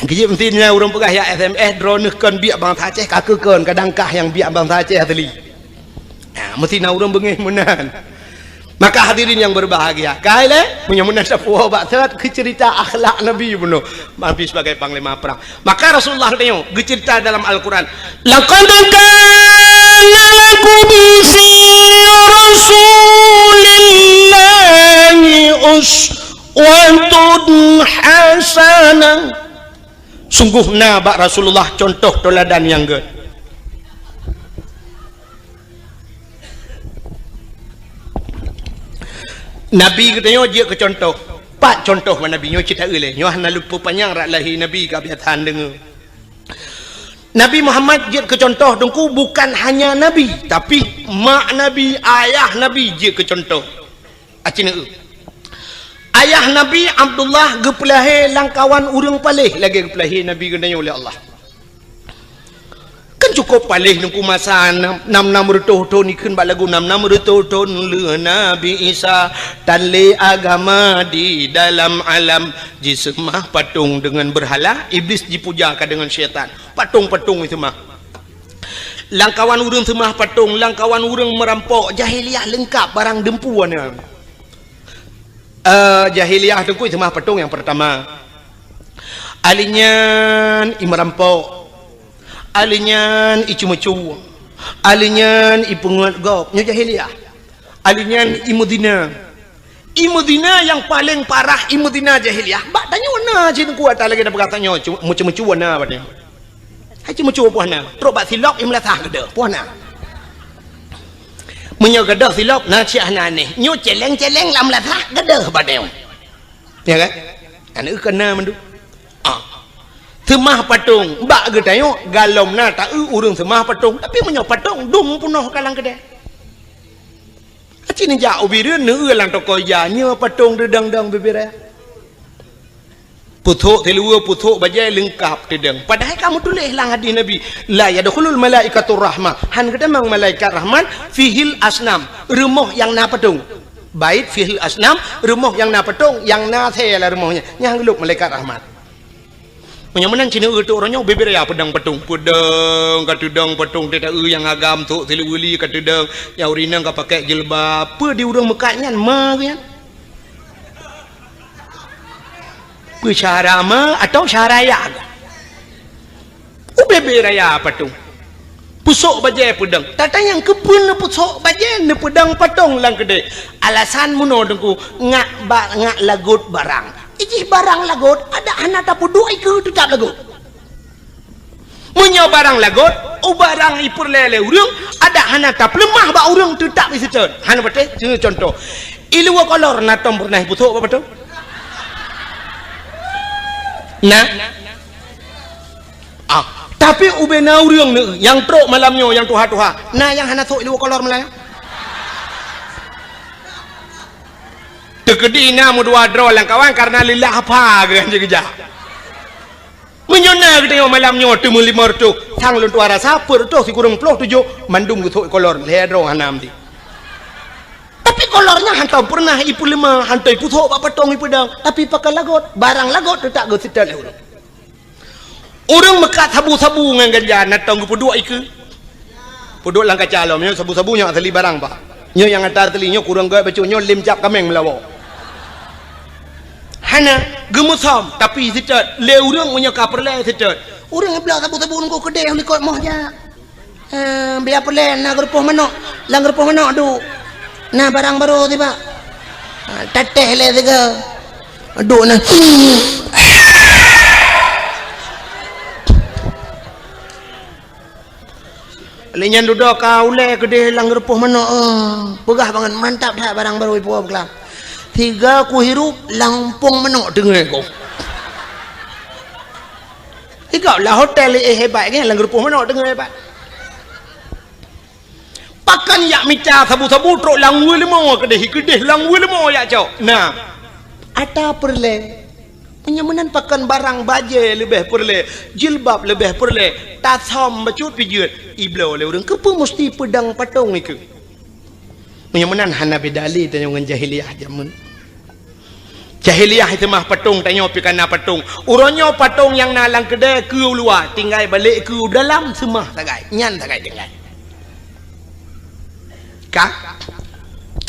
Keu jih meusti na ureuëng peugah, "Ya S M S, droeneuh kon biek bansa Aceh, ka keuh kon, kadang kah nyang biek bansa Aceh asli." Nah, meusti na ureuëng beungéh meunan. Maka hadirin yang berbahagia, kai lé, meunyoe meunan sapeue bak seurat keu cerita akhlak Nabi bunoe, Nabi sebagai panglima perang. Maka Rasulullah geutanyoe geucerita dalam Al-Quran, "Laqad kana lakum fi Rasulillahi uswatun hasanah." Sungguh na bak Rasulullah contoh teuladan nyang gét. Nabi geutanyoe jeuet keu contoh. Pat contoh bak Nabi nyoe cit taeu lé. Nyoe hana lôn peupanyang rot lahé Nabi ka biasa deungoe. Nabi Muhammad jeuet keu contoh Teungku bukan hanya Nabi, tapi mak Nabi, ayah Nabi jeuet keu contoh. Aci neueu. Ayah Nabi Abdullah geupeulahé lam kawan ureuëng paléh lagée geupeulahé Nabi geutanyoe lé Allah. Kan cukôp paléh Teungku masa nam, nam, nam reutôh thon ikheun bak lagu nam, nam reutôh thon lheueh Nabi Isa tan lé agama di dalam alam, jiseumah patong deungon beurhala, Iblis jipuja ka deungon syaitan. Patong-patong jiseumah. Lam kawan ureuëng seumah patong, lam kawan ureuëng meurampok, jahiliyah leungkap barang deumpu na. Eh, jahiliyah Teungku seumah patong nyang peurtama. Ahli nyan i meurampok. Ahli nyan i ceumeucue. Ahli nyan i peungeut gob. Nyoe jahiliyah. Ahli nyan i meuzina. I meuzina nyang paleng parah i meuzina jahiliyah. Bak tanyoe na cit Teungku ata lagée na peugah tanyoe, cu-, meucue-meucue na bak tanyoe. Hai ceumeucue poh na. Trok bak silop i meulasah geudoh poh na. Meunyoe geudoh silop na cit hana aneh. Nyoe celeng-celeng lam meulasah geudoh bak tanyoe. Ya kan? Aneuk keu na mandum. Ah. Seumah patong bak geutanyoe galom na taeu ureuëng seumah patong. Tapi meunyoe patong dum peunoh ka lam keudée. Aci neujak u Bireuen neueu lam toko ija, nyoe patong teudong-dong bibiraya. Pusok siluweue, pusok bajée leungkap teudong. Padahai ka meutuléh lam hadis Nabi, "La yadkhulul malaikatur rahmah." Han geutamong malaikat rahmat fihil asnam, rumoh nyang na patong. Bait fihil asnam, rumoh nyang na patong, nyang na asée lam rumoh nyan, nyang geulop malaikat rahmat. Meunyoe meunan cit neueu teuh uroe nyoe bibiraya peudong patong. Peudong ka teudong patong teuh taeu nyang agam sôk siluweue li ka teudong, nyang ureuëng inong ka pakai jilbab. Peue di ureuëng meukat nyan ma geuh nyan? Peue syara ma atau syara ya geuh? Ubé-bé raya patong. Pusok bajée peudong. Tatanyong keupeue neupusok bajée neupeudong patong lam keudée. Alasan meunoe Teungku, ngak ba-, ngak lagot barang. Ijih barang lagot, adak hana tapeuduek ikeue teutap lagot. Meunyoe barang lagot, u barang ipeureulée lé ureuëng, adak hana tapeuleumah bak ureuëng teutap iseutôt. Hana patéh, contoh. Iluwa kolor na tom peureunah ipusok bak patong? Na? Ah, tapi ubé na ureuëng neueu nyang trok malam nyoe nyang tuha-tuha, na nyang hana sôk iluwa kolor malam nyoe? Teukeudi na meudua droe lam kawan kareuna lillah apa geuh jih geujak. Meunyoe na geutanyoe malam nyoe teumeulimong reutôh, sang lôn tuha rasa peuet reutôh sikureueng ploh tujoh mandum geusôk ikolor lhée droe hana meuti. Tapi kolor nyan hantom peureunah ipeuleumah, hantom ipusok bak patong ipeudong, tapi pakon lagot, barang lagot teutap geuseutôt lé ureuëng. Ureuëng meukat sabu-sabu ngon ganja na tom geupeuduek ikeue. Peuduek lam kaca lom, nyoe sabu-sabu nyoe asli barang, Pak. Nyoe nyang ata asli, nyoe kureueng gét bacut, nyoe lem cap kaméng meulawa. Hana, geumeusom, tapi seutôt, lé ureuëng meunyoe ka peureulée seutôt. Ureuëng bloe sabu-sabu nunggu keudeh likot moh jak. Eh, biar peureulée na geurupoh manok, lam geurupoh manok duek. Na barang barô sibak. Ha, tatéh lé sigoe. Duek na. Lé nyan dudoe ka ulée keudeh lam geurupoh manok, eh. Peugah bangat mantap that barang barô ipuwoe beuklaih. Sigoe kuhirup lam pong manok teungoh ku. Sigoe lam hotel, eh, hebat kan, lam geurupoh manok teungoh hebat. Pakon jak mita sabu-sabu trok lam weue leumo keudeh, keudeh lam weue leumo jak cok. Nah. Ata peureulée. Meunyoe meunan pakon barang bajée leubeh peureulée, jilbab leubeh peureulée, tasam bacut pijeut, ibloe lé ureuëng. Keupeue musti peudong patong ikeu? Meunyoe meunan hana beda lé tanyoe ngon jahiliyah jameun. Jahiliyah itu mah patong, tanyoe pih kana patong. Uroe nyoe patong nyang na lam keudée keu luwa, tinggai balek keu dalam seumah sagai. Nyan sagai tinggai. Ka?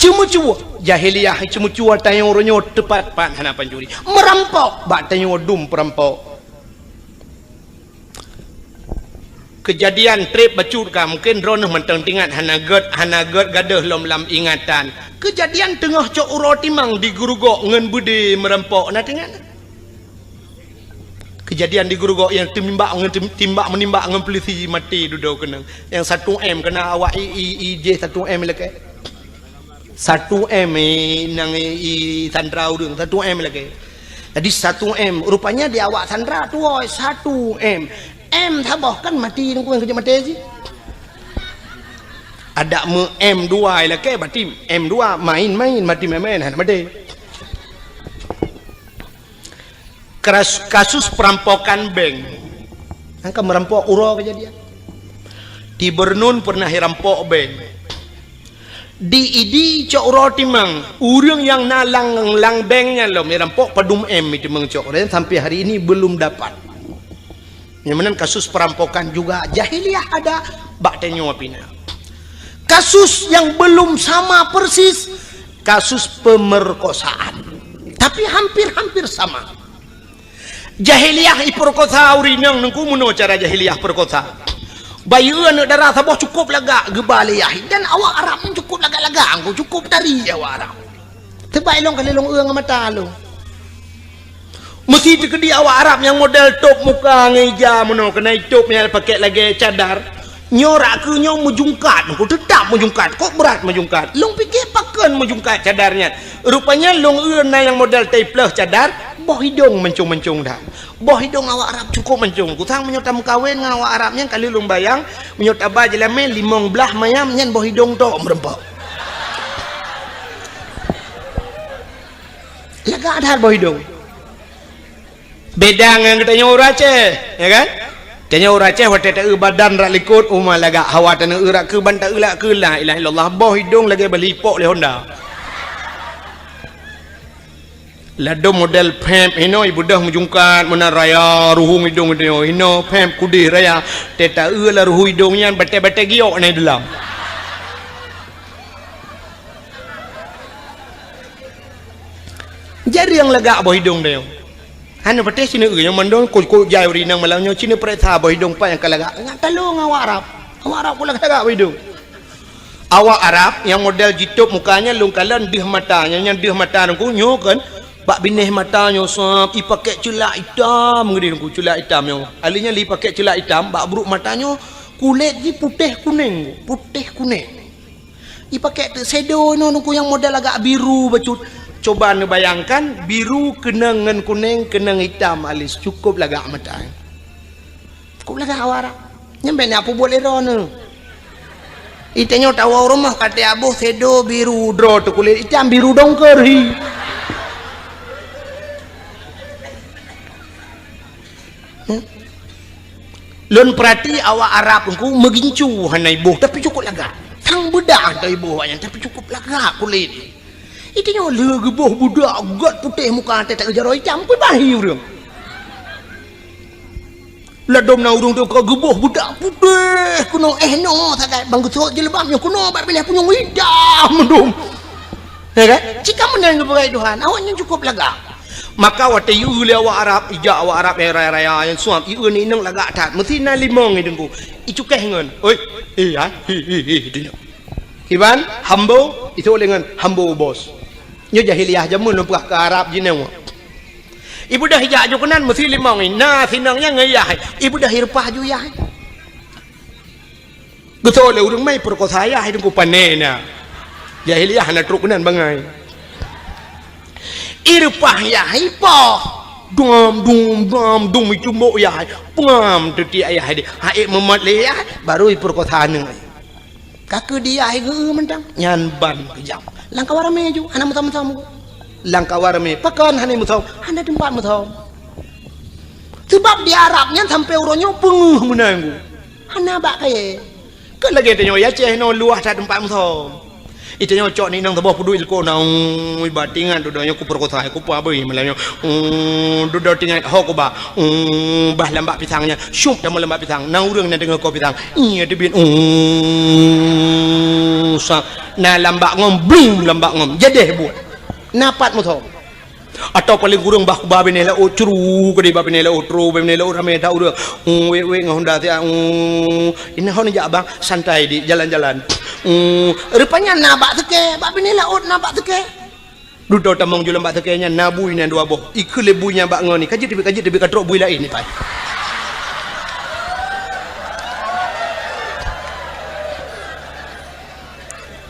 Ceumeucue. Jahiliyah ceumeucue tanyoe uroe nyoe teupat-pat hana pancuri. Meurampok bak tanyoe dum peurampok. Keujadian treb bacut ka, mungken droeneuh mantong teuingat, hana gét, hana gét gadôh lom lam ingatan. Keujadian teungoh cok uroe timang di Geurugok ngon beudé meurampok, na teuingat? Keujadian di Geurugok nyang teumimbak ngon tim-, timbak meunimbak ngon peulisi maté dudoe keunong. Nyang satu M keuna awak i, i, i jih satu M ilakée. Satu M i, nang i, i sandra ureuëng, satu M ilakée. Jadi satu M, rupanya di awak sandra tuwoe satu M. M saboh kan maté nungku nyang keujeuet maté jih. Adak meu M dua ilakée, berarti M dua main-main, maté main-main, hana maté. Kras-, kasus perampokan bank. Angka meurampok uroe keujadian. Di Bernun pernah irampok bank. Di Idi cok uroe timang, ureuëng nyang na lam, lam bank nyan lom irampok padum M itu meungcok, dan sampai hari ini belum dapat. Nyang meunan kasus perampokan juga jahiliyah ada, bak tanyoe pih na. Kasus yang belum sama persis, kasus pemerkosaan. Tapi hampir-hampir sama. Jahiliyah ipeurkosa ureuëng inong nungku, meunoe cara jahiliyah peurkosa. Bayeue aneuëk dara saboh cukup lagak geuba lé yah, dan awak Arab nyan cukup lagak-lagak, angku cukup tari awak Arab. Teubai lôn kali lôn eu ngon mata lôn. Meusi teukeudi awak Arab nyang model top muka ngon ija meunoe, keunai top nyang pakai lagée cadar. Nyoe rak keu nyoe meujungkat, nungku teutap meujungkat. Kok brat meujungkat? Lôn pike pakon meujungkat cadar nyan. Rupanya lôn eu na nyang model taipleuh cadar, boh idong mancong-mancong that. Boh idong awak Arab cukup mancong. Kusang meunyoe tameukawen ngon awak Arab nyan, kali lôn bayang, meunyoe taba jeulamé limong blaih mayam nyan boh idong tok meureumpok. Lagak that boh idong. Beda ngon geutanyoe ureuëng Aceh, ya kan? Tanyoe ureuëng Aceh watée taeu badan rak likot, uma lagak, hawa tanyoe eu rak keu ban taeu lak keu la ilaha illallah, boh idong lagée bali ipok lé Honda. Ladom model pep hinoe ibeudôh meujungkat meunan raya, ruhueng idong geutanyoe hinoe pep kudeh raya, tée taeu lam ruhueng idong nyan batée-batée giok na deulam. Jareueng lagak boh idong tanyoe. Hana patéh sineuk nyang mandum kok-kok jai ureuëng inong malam nyoe, sineuk pareksa boh idong pat nyang ka lagak. Ngat talong awak Arab. Awak Arab kok lagak-lagak boh idong. Awak Arab nyang model jitop muka nyan lôn kalon deuh mata, nyang, nyang deuh mata nungku nyoe kan. Bak binéh mata nyoe sab, ipakék ceulak itam ngeudeh nungku, ceulak itam nyoe. Akhé nyan lé ipakék ceulak itam, bak brok mata nyoe kulét jih putéh kunéng, putéh kunéng. Ipakék teuk shadow inoe nungku nyang model agak biru bacut. Coba neubayangkan, biru keunong ngon kunéng, keunong itam alis, cukup lagak mata. Cukup lagak awak Arab. Nyan bèk na peubuet lé droeneuh. Itanyoe tawoe rumoh ka teuaboh shadow biru droe teuh kulét itam biru dongker hi. Hmm? Lôn peurati awak Arab nungku meugincu hana iboh, tapi cukup lagak. Sang beudah hana iboh awaknyan, tapi cukup lagak kulét. Itanyoe lé geuboh budak gét putéh muka teuh tak jaroe itam, peubahi ureueng. Ladom na ureueng teuh ka geuboh budak putéh keunoe, eh, noe sagai bang geusot jilbab nyoe keunoe bak binéh punyueng itam dum. Ya kan? Cit ka meunan geupeugah Tuhan, awaknyan cukup lagak. Maka watèe ieu lé awak Arab, ijak awak Arab nyang raya-raya nyang suab, ieu ngon inong lagak that. Meusti na limong i teungku. Icukéh ngon, "Oi, eh, ha, hi, hi, hi," dunoe. Iban, "Hambo," isok lé ngon, "Hambo, bos." Nyoe jahiliyah jameun lôn peugah keu Arab jinoe. Ibeudôh ijak aju keunan meusti limong i, na sinong nyan ngon yah. Ibeudôh ireupah aju yah. Geutô lé ureueng mai peurekosa yah, teungku pané na. Jahiliyah hana trok keunan bangai. Ireupah yah, ipoh. Dum, dum, dum, dum, icumbok yah. Pengam teutiek yah deh. Hai meumat lé yah, baru ipeurekosa aneuk. Ka keu di yah geu mantong. Nyan ban keujam. Lam kawan ramé aju, hana meutam-tam. Lam kawan ramé, pakon hana meusom? Hana teumpat meusom. Seubab di Arab nyan sampoe uroe nyoe peungeuh meunan. Hana bak kayée. Kon lagée tanyoe Aceh nyoe luwah that teumpat meusom. Itanyoe cok ni nang saboh peuduek ilko na, ui, ba tingat dudoe nyoe kuperkosa, kupa beuh malam nyoe. Ui, dudoe tingat ho kuba. Ui, bah lambak pisang nyan, syup tamong lambak pisang. Na ureuëng na deungoe ko pisang. Iya teubiet. Ui, sa, na lambak ngom, blum lambak ngom. Jadeh buet. Na pat meusom. Atau paling kurang bah kuba binéh laôt, curu keudeh bah binéh laôt, tro bah binéh laôt ramé that ureuëng. Hmm, wék-wék ngon honda siat. Hmm, ini hon jak bang, santai di jalan-jalan. Hmm, rupanya na bak seukée, bah binéh laôt na bak seukée. Dudoe tamong julan bak seukée nyan na bui nyan dua boh. Ikeu lé bui nyan bak ngon ni, ka jeuet teubiet, ka jeuet teubiet, ka trok bui laén ni pai.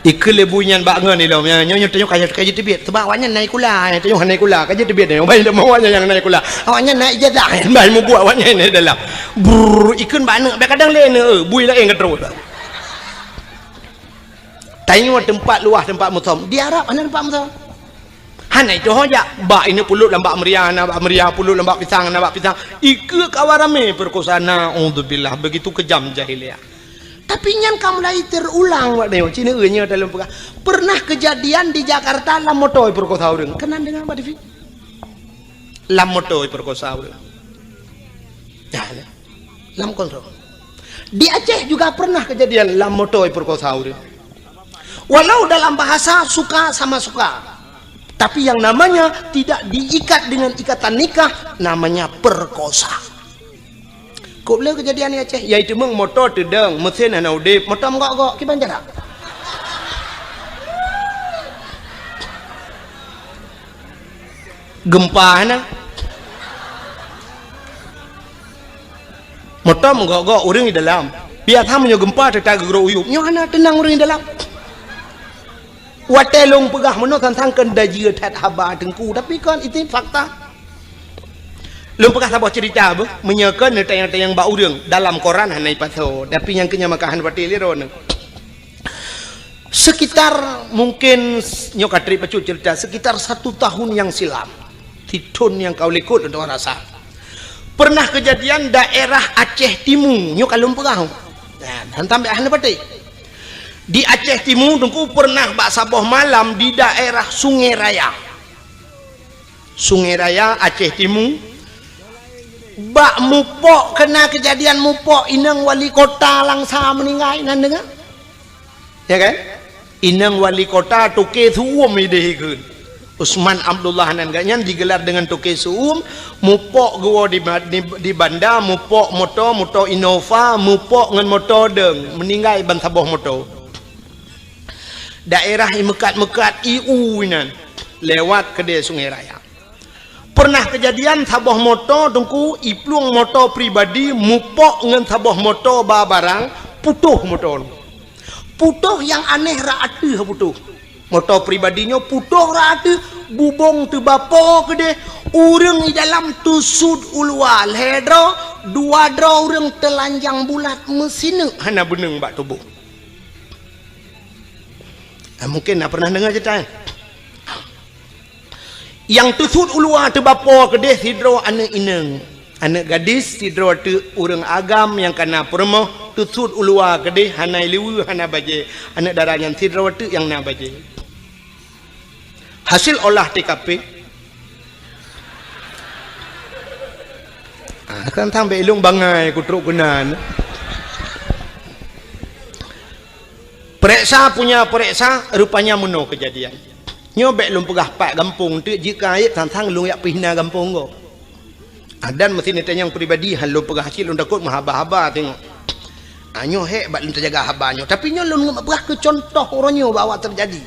Ikeu lé bui nyan bak ngon ilom, ya, nyoe, nyoe, tanyoe ka, ka jiteubiet. Seubab awak nyan na sikula, ya, tanyoe hana sikula, ka jiteubiet, ya, bai lom awak nyan nyang na sikula. Awak nyan na ijazah, ya, bai mubuet awak nyan di dalam. Brrr, ikheun bak aneuk, bak kadang lé aneuk, eh, bui laén ka trok. Tanyoe teumpat luwah, teumpat meusom. Di Arab hana teumpat meusom. Hana itu ho jak. Bak ini pulot lam bak meuria, na bak meuria, pulot lam bak pisang, na bak pisang. Ikeu kawan ramé perkosa, naudzubillah. Begitu kejam jahiliyah. Tapi nyan ka mulai terulang, Pak Nyoe. Cina nyoe dalam peugah. Pernah kejadian di Jakarta lam moto perkosa ureuëng. Keunan deungoe bak T V? Lam moto perkosa ureuëng. Ya, ya. Lam kontrol. Di Aceh juga pernah kejadian lam moto perkosa ureuëng. Walau dalam bahasa suka sama suka, tapi yang namanya tidak diikat dengan ikatan nikah, namanya perkosa. Kok le kejadian di Aceh, yaitu meng moto teudong, mesin hana udeb, moto meugok-gok, kiban jarak. Gempa hana. Moto meugok-gok ureuëng di dalam. Biasa meunyoe gempa teuta geugrok uyueb, nyoe hana teunang ureuëng di dalam. Watée lôn peugah meunoe sang-sang keu dajieue that haba Teungku, tapi kon itu fakta. Lôn peugah saboh cerita beuh, meunyoe kon neutanyong-tanyong bak ureuëng dalam koran hana ipasoe, tapi nyang keu nyan maka hana patéh lé droeneuh. Sekitar mungkin nyoe ka treb bacut cerita, sekitar satu tahun yang silam, sithon nyang ka u likot untuk rasa. Pernah kejadian daerah Aceh Timu, nyoe ka lôn peugah. Nah, hantam hana patéh. Di Aceh Timu, Teungku, pernah bak saboh malam di daerah Sungai Raya. Sungai Raya, Aceh Timu. Bak mupok, kena kejadian mupok, inong wali kota Langsa meninggai, nan deungoe. Ya kan? Inong wali kota Toke Su'um ideh ikheun. Usman Abdullah nan geuh nyan digelar dengan Toke Su'um, mupok geuwoe di, di, di banda, mupok moto, moto Innova, mupok ngon moto dong, meninggai ban saboh moto. Daerah i meukat-meukat i u inan, lewat keudeh Sungai Raya. Pernah kejadian saboh moto Teungku, iplueng moto pribadi mupok ngon saboh moto ba barang, putôh moto. Putôh nyang aneh rot ateueh putôh. Moto pribadi nyoe putôh rot ateueh, bubông teubapo keudeh, ureuëng di dalam teusut u luwa lhée droe, dua droe ureuëng teulanjang bulat meusineuk hana beuneueng bak tuboh. Ah, mungkin na pernah deungoe cerita nyan. Nyang teusut u luwa teubapo keudeh sidroe aneuëk inong, aneuëk gadis sidroe teuk ureuëng agam nyang ka na peurumoh, teusut u luwa keudeh hana ileue hana bajée, aneuëk dara nyan sidroe teuk nyang na bajée. Hasil olah T K P, ah, kan sampai ilong bangai kutrok keunan. Pereksa punya pereksa, rupanya meunoe kejadian. Nyoe bék lôn peugah pat gampông teuk, jeuet keu ayeb sang-sang lôn jak peuhina gampông gob. Ah, dan meusti neutanyong pribadi, han lôn peugah cit lôn takot meuhaba-haba teungoh. Ah, nyoe hék bak lôn teujaga haba nyoe. Tapi nyoe lôn peugah keu contoh uroe nyoe bahwa teujadi.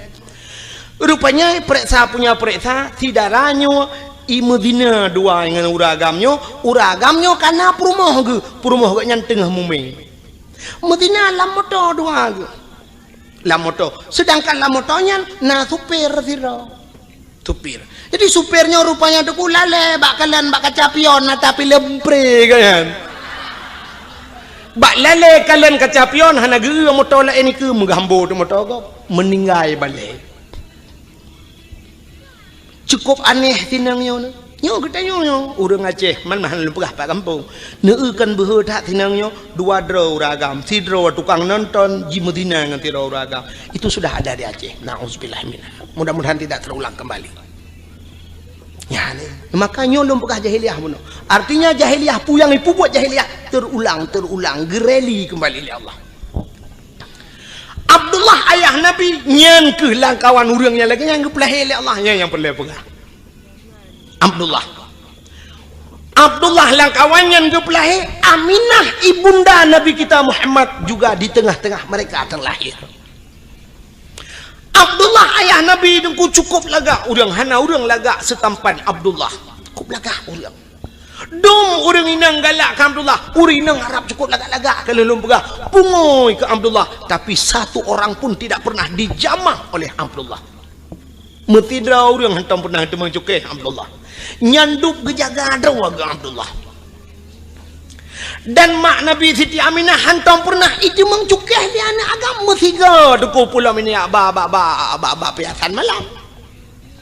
Rupanya pereksa punya pereksa, si dara nyoe i meuzina dua ngon ureuëng agam nyoe, ureuëng agam nyoe ka na peurumoh geuh, peurumoh geuh nyan teungoh mumé. Meuzina lam moto dua geuh. Lam moto. Sedangkan lam moto nyan na supir sidroe. Supir. Jadi supir nyoe rupanya Teungku lalée bak kalon bak kaca pion na tapi lempré kan. Bak lalée kalon kaca pion hana geu moto laén ikeu meugah ambo teuh moto gob. Meuninggai balée. Cukup aneh sinang nyoe. Nyoe geutanyoe nyoe, ureuëng Aceh, man-man lôn peugah pat gampông. Neueu kan beuhe that sinang nyoe, dua droe ureuëng agam, sidroe tukang nonton, jimeuzina ngon sidroe ureuëng agam. Itu sudah ada di Aceh. Nauzubillah minha. Mudah-mudahan tidak terulang kembali. Ya, ni. Maka nyoe lôn peugah jahiliyah bunoe. Artinya jahiliyah peue nyang ipubuet jahiliyah terulang, terulang, geureli kembali lé Allah. Abdullah ayah Nabi, nyan keuh lamkawan ureuëng nyang lagée nyan geupeulahé lé Allah, nyan nyang peureulée peugah. Abdullah. Abdullah lamkawan nyan geupeulahé, Aminah ibunda Nabi kita Muhammad juga di tengah-tengah mereka terlahir. Abdullah ayah Nabi Teungku cukup lagak ureuëng, hana ureuëng lagak seutampan Abdullah. Cukup lagak ureuëng. Dum ureuëng inong galak keu Abdullah, ureuëng inong Arab cukup lagak-lagak ka lheueh lôn peugah, pungui keu Abdullah, tapi satu orang pun tidak pernah dijamah oleh Abdullah. Meusidroe ureuëng hantom pernah teumeung cukéh Abdullah. Nyan dub geujaga droe geuh Abdullah. Dan mak Nabi Siti Aminah hantom pernah iteumeung cukéh di aneuëk agam meusigoe Teungku pulo minyak ba, ba, ba, ba, ba piasan malam.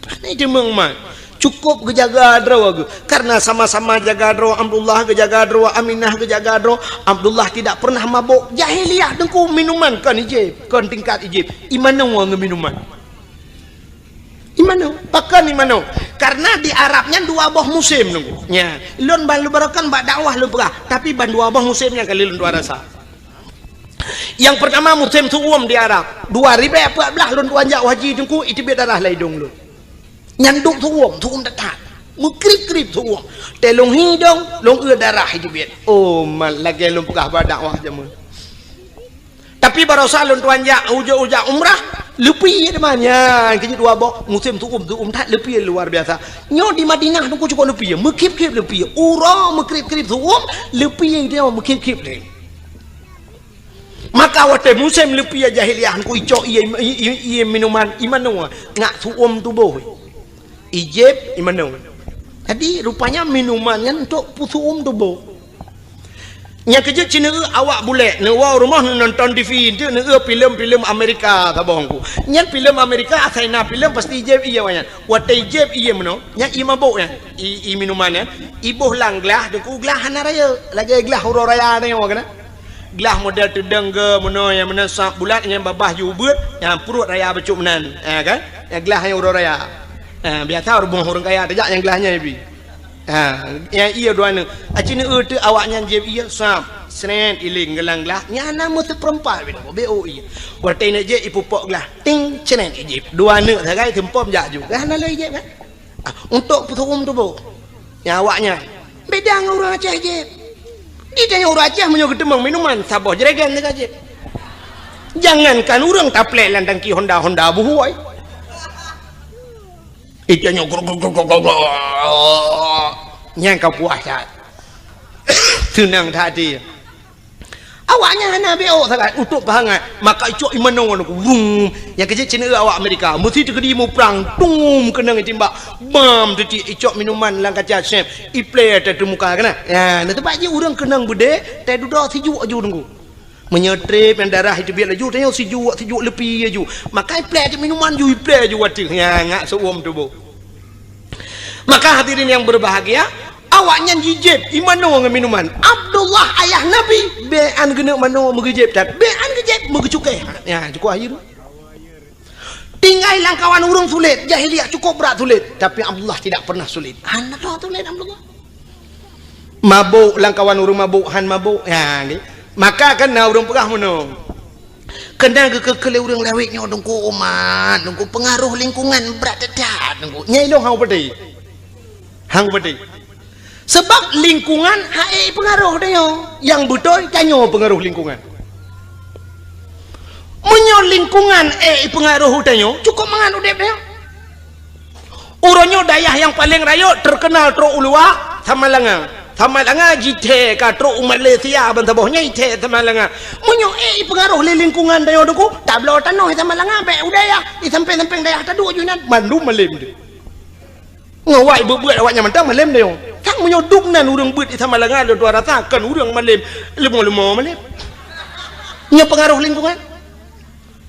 Hana iteumeung mak. Cukup geujaga droe geuh. Karena sama-sama jaga droe Abdullah, geujaga droe Aminah, geujaga droe Abdullah tidak pernah mabok. Jahiliyah Teungku minuman kon ijép, kon tingkat ijép. Imanoe ngon minuman. Imanoe, pakon imanoe? Karena di Arab nyan dua boh musém Teungku. Nya, lôn ban lôn barokan bak dakwah lôn peugah, tapi ban dua boh musém nyang kali lôn tuan rasa. Nyang pertama musém su'um di Arab. Dua ribèe peuet blah lôn tuan jak haji Teungku, iteubiet darah lam idong lôn. Nyan dub su'um, su'um that-that. Meukrib-krib su'um. Teuh lôn hi idong, lôn eu darah iteubiet. Oh, man lagée lôn peugah bak dakwah jameun. Tapi barosa lôn tuan jak ujoe-ujoe umrah, leupie teuma nyan keu jeuet dua boh musém su'um, su'um that leupie luar biasa. Nyoe di Madinah Teungku cukup leupie, meukrib-krib leupie. Uroe meukrib-krib su'um, leupie nyoe meukrib-krib deh. Maka watée musém leupie jahiliyah Teungku icok ié, ié, ié minuman, imanoe ngat su'um tuboh. Ijép imanoe. Jadi rupanya minuman nyan untuk peusu'um tuboh. Nyang keujeuet cit neueu awak bulek, neuwoe rumoh neunonton T V, enteuk neueu filem-filem Amerika saboh Teungku. Nyan filem Amerika asai na filem pasti ijép ié awaknyan. Watée ijép ié meunoe, nyan ié mabok nyan, ié, ié minuman nyan, iboh lam glah, Teungku glah hana rayeuk, lagée glah uroe raya nyoe keunan. Glah model teudong geuh meunoe nyang meunan sab bulat nyang babah ju ubeuet, nyang pruet raya bacut meunan, ha kan? Nyang glah nyang uroe raya. Ha, biasa rumoh ureuëng kaya tajak nyang glah nyan ibi. Ha, nyang ié dua neuk. Aci neueu teuk awaknyan jieb ié sab, sret iling geulang glah, nyan na meuseupeurempat bit, beu ié. Watée neuk jieb ipupok glah, ting, sret ijib. Dua neuk sagai seumpom jak ju. Kan hana lé ijib kan? Ah, untuk peusu'um tuboh. Nyang awaknyan beda ngon ureuëng Aceh jieb. Di tanyoe ureuëng Aceh meunyoe geuteumeung minuman saboh jerigen teuka jieb. Jangankan ureuëng taplek lam tangki Honda, Honda buhôi. Ija nyoe grok, grok, grok, grok, grok. Nyang ka puasa. Seunang that até. Awaknyan hana beok sagai, utok pahangat. Maka icok imanoe nyoe, wum. Nyang keujeuet cit awak Amerika, meusi teukeudi muprang, tum, keunong itimbak. Bam, teuti icok minuman lam kaca sep. Iplé teuh teumuka keunan. Ya, na teumpat jih ureuëng keunong beudé, teududoe sijuek aju Teungku. Meunyoe trép nyang darah iteubiet laju, tanyoe sijuek, sijuek leupie laju. Maka iplé cit minuman ju, iplé laju ateueh. Nya, ngak seuuem tuboh. Maka hadirin yang berbahagia, awaknyan jijieb imanoe ngon minuman. Abdullah ayah Nabi, bèk an geuneuk manoe meugeujieb that, bèk an geujieb meugeucukéh. Nya, cukup akhé tu. Tinggai lam kawan ureuëng sulet, jahiliyah cukup brat sulet, tapi Abdullah tidak pernah sulet. Hana tho sulet Abdullah. Mabok lam kawan ureuëng mabok, han mabok. Ha, nggih. Maka kan na ureuëng peugah meunoe. Keunan geukeu-keu lé ureuëng lawét nyoe Teungku umat, Teungku pengaruh lingkungan brat that-that Teungku. Nyai lôn hang peudeh. Hang peudeh. Sabab lingkungan han ék ipeungaroh tanyoe. Nyang beutôi tanyoe peungaroh lingkungan. Meunyoe lingkungan ék ipeungaroh tanyoe, cukup mangat udeb tanyoe. Uroe nyoe dayah nyang paleng rayeuk teukeunal trok u luwa, Samalanga. Samalanga jithèe ka trok u Malaysia ban saboh nyan jithèe Samalanga. Meunyoe ék ipeungaroh lé lingkungan tanyoe Teungku, tabloe tanoh di Samalanga bèk u dayah, di sampéng-sampéng dayah taduek ju inan, mandum malém deuh. Ngon awak beuet-beuet awaknyan mantong malém deh. Sang meunyoe dum nan ureuëng beuet di Samalanga lôn tuan rasa kon ureuëng malém, leumo-leumo malém. Nyoe peungaroh lingkungan.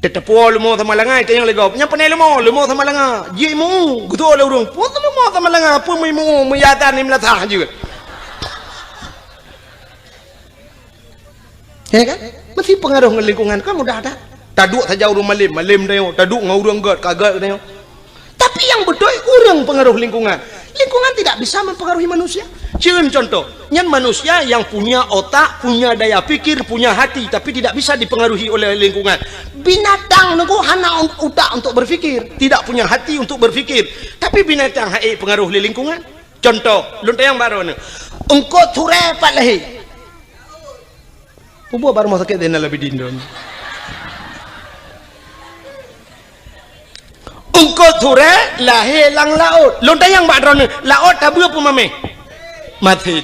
Teutapuo leumo Samalanga, tanyong lé gob. Nyan pane leumo, leumo Samalanga. Jih mu, geutuo lé ureuëng. Peue leumo Samalanga, peue mui mu, mui atan ni meulasah jeuet. Ya kan? Mesti pengaruh ngon lingkungan, kan mudah dah. Taduek saja ureuëng malem, malem tanyoe. Taduek ngon ureuëng gét, ka gét tanyoe. Tapi nyang beutôi ureuëng pengaruh lingkungan. Lingkungan tidak bisa mempengaruhi manusia. Cun contoh, nyan manusia yang punya otak, punya daya pikir, punya hati, tapi tidak bisa dipengaruhi oleh lingkungan. Binatang nunggu hana un-, utak untuk berpikir, tidak punya hati untuk berpikir, tapi binatang hai pengaruh lé lingkungan. Contoh, lôn tanyong baroe nyoe. Eungkôt Surée pat lahé? Peue buet bak rumoh sakét Zainal Abidin tu? Eungkôt Surée lahé lam laôt. Lôn tanyong bak droeneuh, laôt tabeue peue maméh? Masen.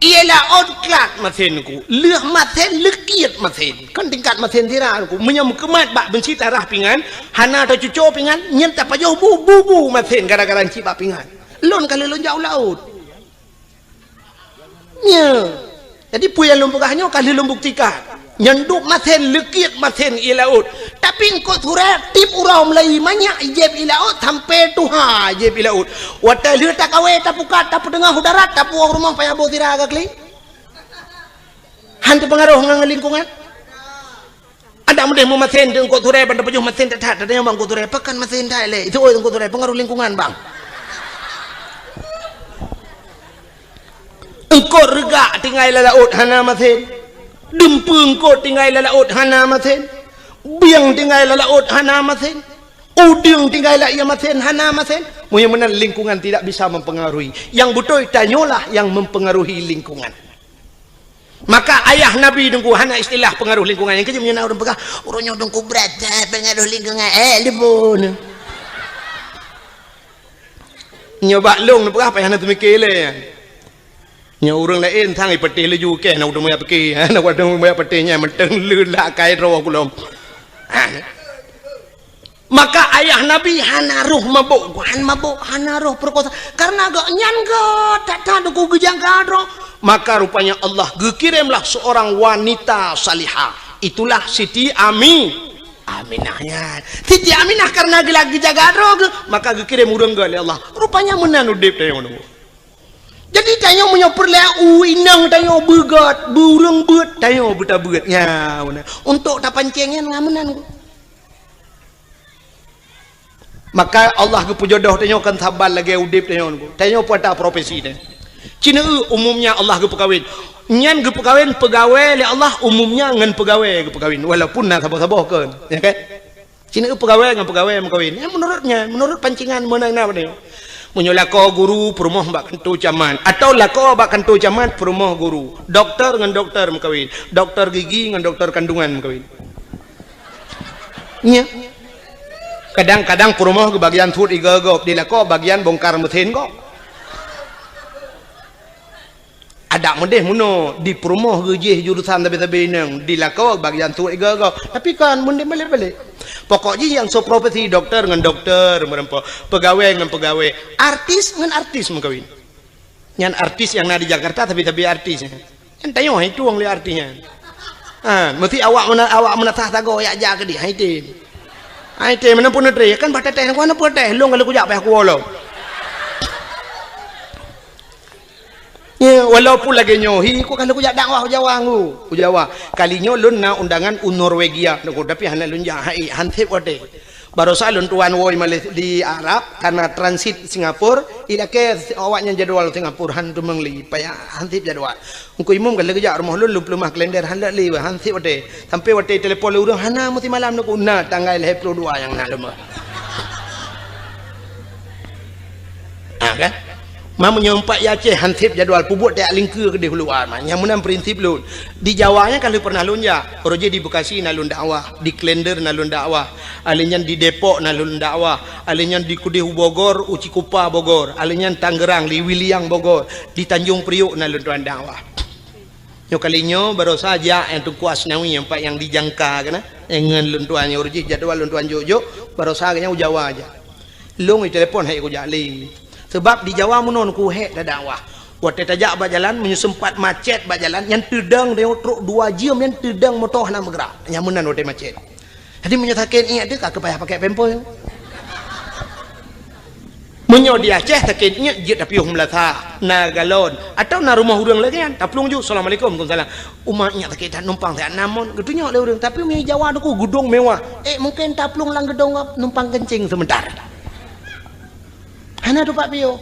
Ie laôt klat masen ku. Lheueh masen, leukiet masen. Kan tingkat masen sira ku. Meunyoe meukeumat bak beunsi tarah pingan, hana tacuco pingan, nyan tapajoh bu, bu, bu masen gara-gara cit bak pingan. Lôn ka lheueh lôn jak u laôt. Nyo. Jadi peue nyang lôn peugah nyoe ka lheueh lôn buktikan. Nyan duek masen, leukiet masen ie laôt. Tapi eungkôt Surée tiep uroe mulai manyak ijép ie laôt sampoe tuha ijép ie laôt. Watée lheueh takawé tapukat tapeuteungoh u darat tapuwoe rumoh payah boh sira ka kli. Han teupeungaroh ngon lingkungan. Adak meudeh meumasen di eungkôt Surée ban tapajoh masen that-that, tanyong bak eungkôt Surée, pakon masen that lé? Itu oi eungkôt Surée, pengaruh lingkungan bang. Eungkôt reugak tinggai lam laôt hana masen. Dumpeue eungkôt tinggai lam laôt hana masen. Bieng tinggai lam laôt hana masen. Udeueng tinggai lam ie masen hana masen. Meunyoe meunan lingkungan tidak bisa mempengaruhi. Yang beutôi tanyoe lah yang mempengaruhi lingkungan. Maka ayah Nabi teungku hana istilah pengaruh lingkungan. Nyang keujeuet meunyoe na ureuëng peugah, "Ureuëng nyoe teungku brat that pengaruh lingkungan." Eh, leumo nyoe. Nyoe bak lôn neupeugah payah na teumike lé. Nyoe ureuëng laén sang ipeuteh laju keh na udeueng meuyak pike. Na udeueng meuyak peuteh nyan meuteung leulat kai droe kulom. Ah. Maka ayah Nabi hana roh mabök, han mabök, hana roh peurekosa. Karena gobnyan gét that-that teungku geujaga droe. Maka rupanya Allah geukiremlah seorang wanita salihah. Itulah Siti Ami-, Aminah nyan. Siti Aminah karena geula geujaga droe geuh, maka geukirém ureuëng gét lé Allah. Rupanya meunan udeb tanyoe nyoe. Jadi tanyoe meunyoe peureulée u inong tanyoe beugét, beureuëng beuet, tanyoe beutabeuet. Nya, meunan. Untuk tapancéng nyan ngon meunan. Maka Allah geupeujodoh tanyoe kon saban lagée udeb tanyoe nyoe. Tanyoe peue ata profesi nyan. Cina eu umumnya Allah geupeukawen. Nyan geupeukawen peugawée lé Allah umumnya ngon peugawée geupeukawen. Walaupun na saboh-saboh kon, ya kan? Cina eu peugawée ngon peugawée meukawen. Nyan menurut nyan, menurut pancingan meunan na tanyoe. Meunyoe lakoe guru peurumoh bak kantô camat, atau lakoe bak kantô camat peurumoh guru, doktor ngon doktor meukawen, doktor gigi ngon doktor kandungan meukawen. Nya. Kadang-kadang peurumoh geubagian suet iga gob, di lakoe bagian bongkar mesin gob. Adak meudeh meunoe di peurumoh geujih jurusan sabe-sabe inong, di lakoe bagian suet iga gob. Tapi kan meudeh balek-balek. Pokok jih nyang soe profesi doktor ngon doktor meureumpok, peugawée ngon peugawée, artis ngon artis meukawen. Nyan artis nyang na di Jakarta sabe-sabe artis nyan. Nyan tanyoe hai tueng lé artis nyan. Ha, meusti awak meuna-, awak meunasah sagoe jak-jak keudeh, hai tem. Hai tem, meunan pun neutre, kan bah tatéh, hana peue tatéh, lôn ka lheueh kujak payah kuwoe lom. Ya, walaupun lagée nyoe, hi, ku ka lheueh kujak dakwah u Jawa ngu, u Jawa. Kali nyoe lôn na undangan u Norwegia, tapi hana lôn jak, hai, han sép watée. Barosa lôn tuan woe Malay-, di Arab, kana transit Singapura, ilakée awaknyan jadwal Singapura han teumeung lé, payah han sép jadwal. Teungku Imum ka lheueh geujak rumoh lôn, lôn peuleumah kalender han lé, han sép watée. Sampai watée telepon lé ureuëng, hana meusimalam neuku na tanggai lhée ploh dua nyang na leumoh. Ah, kan? Ma meunyoe umpat i Aceh han sép jadwal peubuet tajak lingkeue keudeh u luwa, ma nyang meunan prinsip lôn. Di Jawa nyan ka lheueh pernah lôn jak. Uroe jih di Bekasi na lôn dakwah, di Klender na lôn dakwah, alèh nyan di Depok na lôn dakwah, alèh nyan di keudeh u Bogor, u Cikupa Bogor, alèh nyan Tangerang, di Wiliang Bogor, di Tanjung Priok na lôn tuan dakwah. Nyoe kali nyoe barosa jak nyang Teungku Asnawi nyang pat nyang di Jangka keunan, nyang ngon lôn tuan nyoe uroe jih jadwal lôn tuan jok-jok, barosa geuhnyan u Jawa jak. Lôn itelepon han kujak lé. Sabab di Jawa meunoe ku hék tadakwah. Watée tajak bak jalan, meunyoe seumpat macet bak jalan, nyan teudong tanyoe trok dua jeuem nyan teudong moto hana meugrak. Nyan meunan watée macet. Jadi meunyoe sakét iék teuh ka keupayah pakai pampers. Meunyoe di Aceh sakét iék jeuet tapiôh meulasah, na galon, atawa na rumoh ureuëng lagée nyan, taplueng ju, "Assalamualaikum." "Waalaikumsalam." "Uma iék sakét that numpang siat na mon," geutunyok lé ureuëng. Tapi meunyoe Jawa teungku geudong mewah, eh mungkin taplueng lam geudong numpang keuncing seumeuntara. Hana tupat piôh.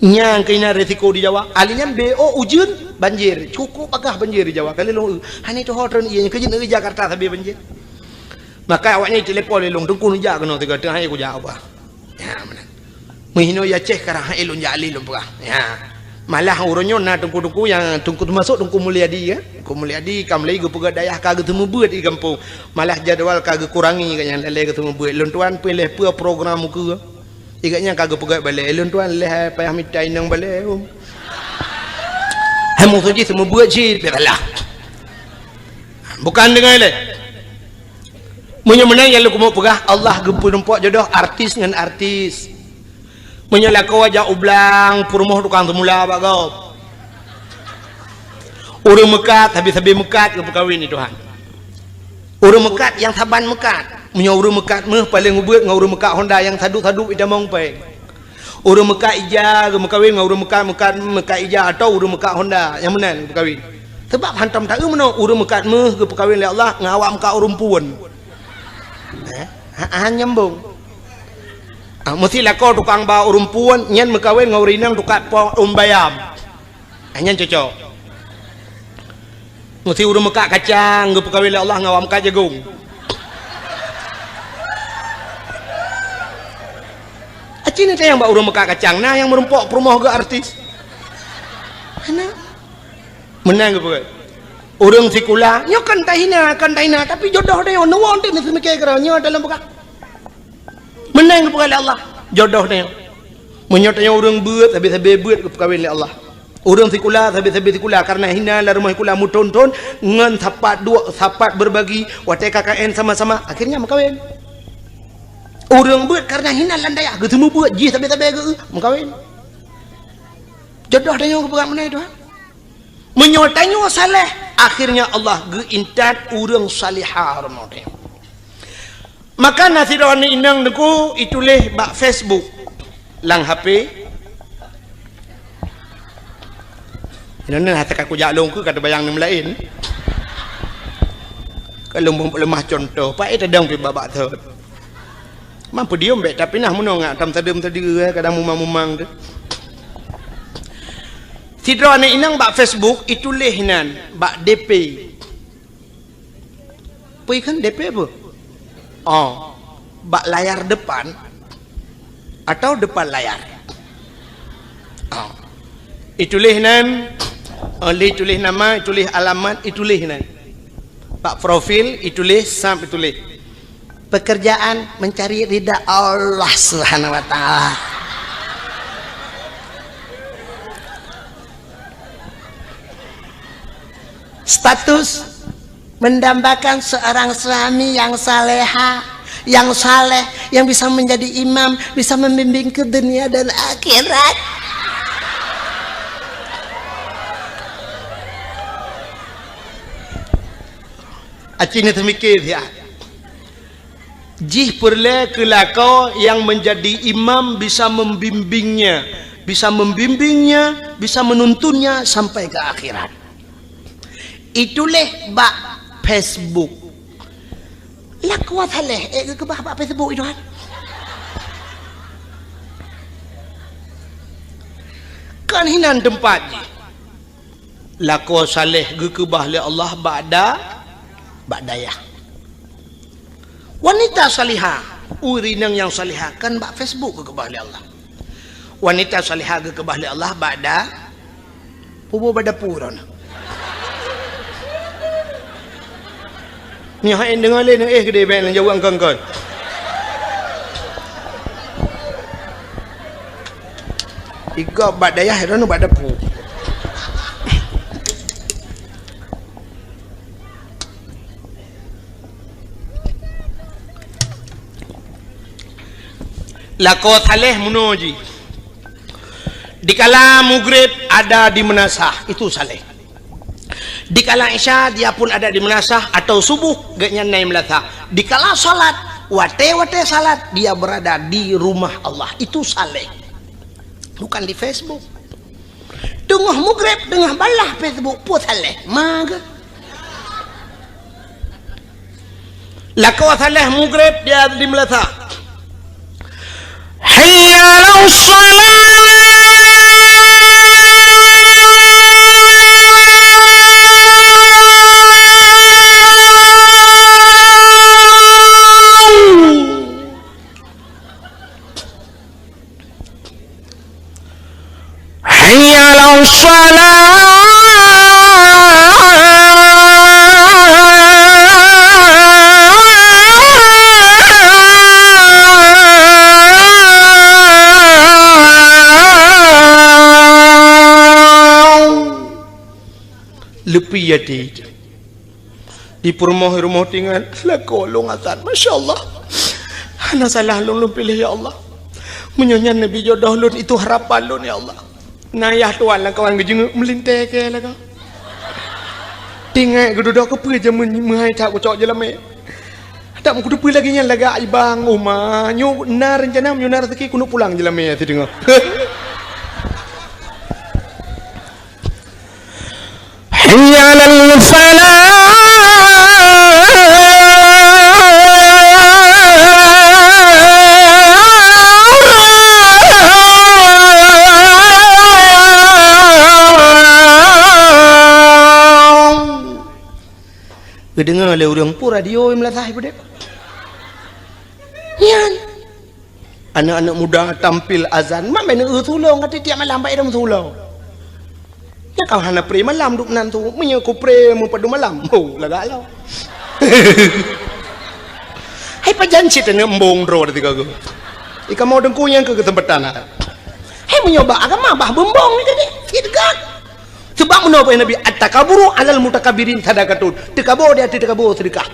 Nyang keunan risiko di Jawa. Ahli nyan B O ujeuen banjir. Cukup bagah banjir di Jawa. Kali lôn, hana tuho treun ié nyan keujeut negeri Jakarta sabe banjir. Maka awaknyan telepon lé lôn, "Teungku neujak keunoe sigoe teungoh hai kujak ubah." Ya, meunan. Meuhinoe ya Aceh karang hai lôn jak lé lôn peugah. Ya. Malah uroe nyoe na teungku-teungku nyang teungku teumasuk Teungku Mulyadi ya. Teungku Mulyadi ka mulai geupeugah dayah ka geuseumeubeuet di gampông. Malah jadwal ka geukurangi ka nyang lalée geuseumeubeuet. Lôn tuan pih lheuh peue program ukeue. Igat nyan ka geupeugah balée, "Lôn tuan lheuh payah mita inong balée." Hai musoh jih seumeubeuet cit, biasalah. Bukan deungon lé. Meunyoe meunan nyang lôn keumeung peugah, Allah geupeurumpok jodoh artis ngon artis. Meunyoe lakoe jak u blang, peurumoh tukang seumula bak gob. Ureuëng meukat, sabe-sabe meukat geupeukawen lé Tuhan. Ureuëng meukat nyang saban meukat. Meunyoe ureuëng meukat méuh paleng ubeuet ngon ureuëng meukat honda nyang sadup-sadup itamong péng. Ureuëng meukat ija geumeukawen ngon ureuëng meukat, meukat, meukat ija atawa ureuëng meukat honda nyang meunan geupeukawen. Sabab hantom taeu meunoe ureuëng meukat méuh geupeukawen lé Allah ngon awak meukat ureuëng puon. Eh, ha, ha nyambung. Ah, meusi lakoe tukang ba ureuëng puon nyan meukawen ngon ureuëng inong tukang po ureuëng bayam. Ah, nyan cocok. Meusti ureuëng meukat kacang geupeukawen lé Allah ngon awak meukat jagong. Aci ni tayang bak ureuëng meukat kacang, na nyang meurumpok peurumoh geuh artis. Hana. Meunan geupeukawen. Ureuëng sikula, nyoe kan tahina, kan tahina, tapi jodoh tanyoe, neuwoe teuh meusti mikée keudroe, nyoe dalam peugah. Meunan geupeugah lé Allah, jodoh tanyoe. Meunyoe tanyoe ureuëng beuet, sabe-sabe beuet geupeukawen lé Allah. Ureuëng sikula, sabe-sabe sikula, kareuna hina lam rumoh sikula meuthon-thon, ngon sapat duek, sapat beurbagi, watée K K N sama-sama, akhirnya meukawen. Ureuëng beuet kareuna hina lam dayah, geuseumeubeuet jih sabe-sabe geu-, meukawen. Jodoh tanyoe geupeugah meunan, Tuhan. Meunyoe tanyoe saleh, akhirnya Allah geuintat ureuëng salihah rumoh tanyoe. Maka na sidroe aneuk inong teungku ituléh bak Facebook lam H P. Inoe hase ka kujak lôn keu ka teubayang nyang laén. Ka lôn leumah cuntoh, paét tadong pih babah thot. Mampu diom bék, tapi nah meunoe ngak tam sadeuem sadeue, eh, kadang mumang-mumang tu. Sidroe aneuk inong bak Facebook ituléh nan bak D P. Peue kheun D P peue? Oh, bak layar depan atau depan layar? Oh. Ituléh nan, oh, lé ituléh nama, ituléh alamat, ituléh nan. Bak profil, ituléh, sab ituléh. Pekerjaan mencari ridha Allah Subhanahu wa Ta'ala. Status mendambakan seorang suami yang saleha, yang saleh, yang bisa menjadi imam, bisa membimbing ke dunia dan akhirat. Aci ni teumikir ya. Jih peureulée keu lakoe nyang meunjadi imam bisa membimbingnya, bisa membimbingnya, bisa menuntunnya sampai ke akhirat. Ituléh bak Facebook. Lakoe saleh, eh, geukeubah bak Facebook itu kan. Kan hinan teumpat jih. Lakoe saleh geukeubah lé Allah bak da-, bak dayah. Wanita salihah, ureuëng inong nyang salihah kan bak Facebook geukeubah lé Allah. Wanita salihah geukeubah lé Allah bak da-, puboh bak dapu droeneuh. Nyoe hai deungoe lé, eh, keudeh bèk lôn jaweueb kon-kon. Igob bak dayah, droeneuh bak dapu. Lakoe saleh meunoe jih. Dikala mugreb ada di meunasah, itu saleh. Dikala Isya, dia pun ada di meunasah, atau subuh, gobnyan na i meunasah. Dikala salat, watée-watée salat, dia berada di rumah Allah. Itu saleh. Bukan di Facebook. Teungoh mugreb, teungoh balah Facebook, peue saleh. Maga. Lakoe saleh mugreb dia di meunasah. Hayya 'alas shalah. Hayya 'alas shalah. Leupie até. Di peurumoh-rumoh tingan, lakoe lôn azan. Masya Allah. Hana salah lôn, lôn piléh, ya Allah. Meunyoe nyan neubi jodoh lôn, itu harapan lôn, ya Allah. Na yah tuan lam kawan geujeungeuk meulintée keu lakoe. Tingat geududoe keupeue jameun meuhai that kucok jeulamé. Adak meukuteupeu lagée nyan lagak ibang uma. Nyoe na reuncana meunyoe na raseuki keuneuk pulang jeulamé sideungoe. Hayya 'alal falah. Geudeungoe lé ureuëng peue radio i meunasah i peudeh. Nyan. Aneuk-aneuk muda tampil azan, mak meuneuk eu tulông ka tiep-tiep malam bak idong tulông. Nyang ka hana pré malam duek nan tu, meunyoe ku pré meupadum malam, ho, lagak lom. Hai pajan cit aneuk embong droe di tiga go. Ika mau dengku nyang keu keuseumpatan. Hai meunyoe bak agama bah beumbong ni jadi, sit gat. Sebab meunoe Nabi, "At-takaburu 'alal mutakabbirin sadaqatun." Teukabo di ateueh teukabo seudeukah.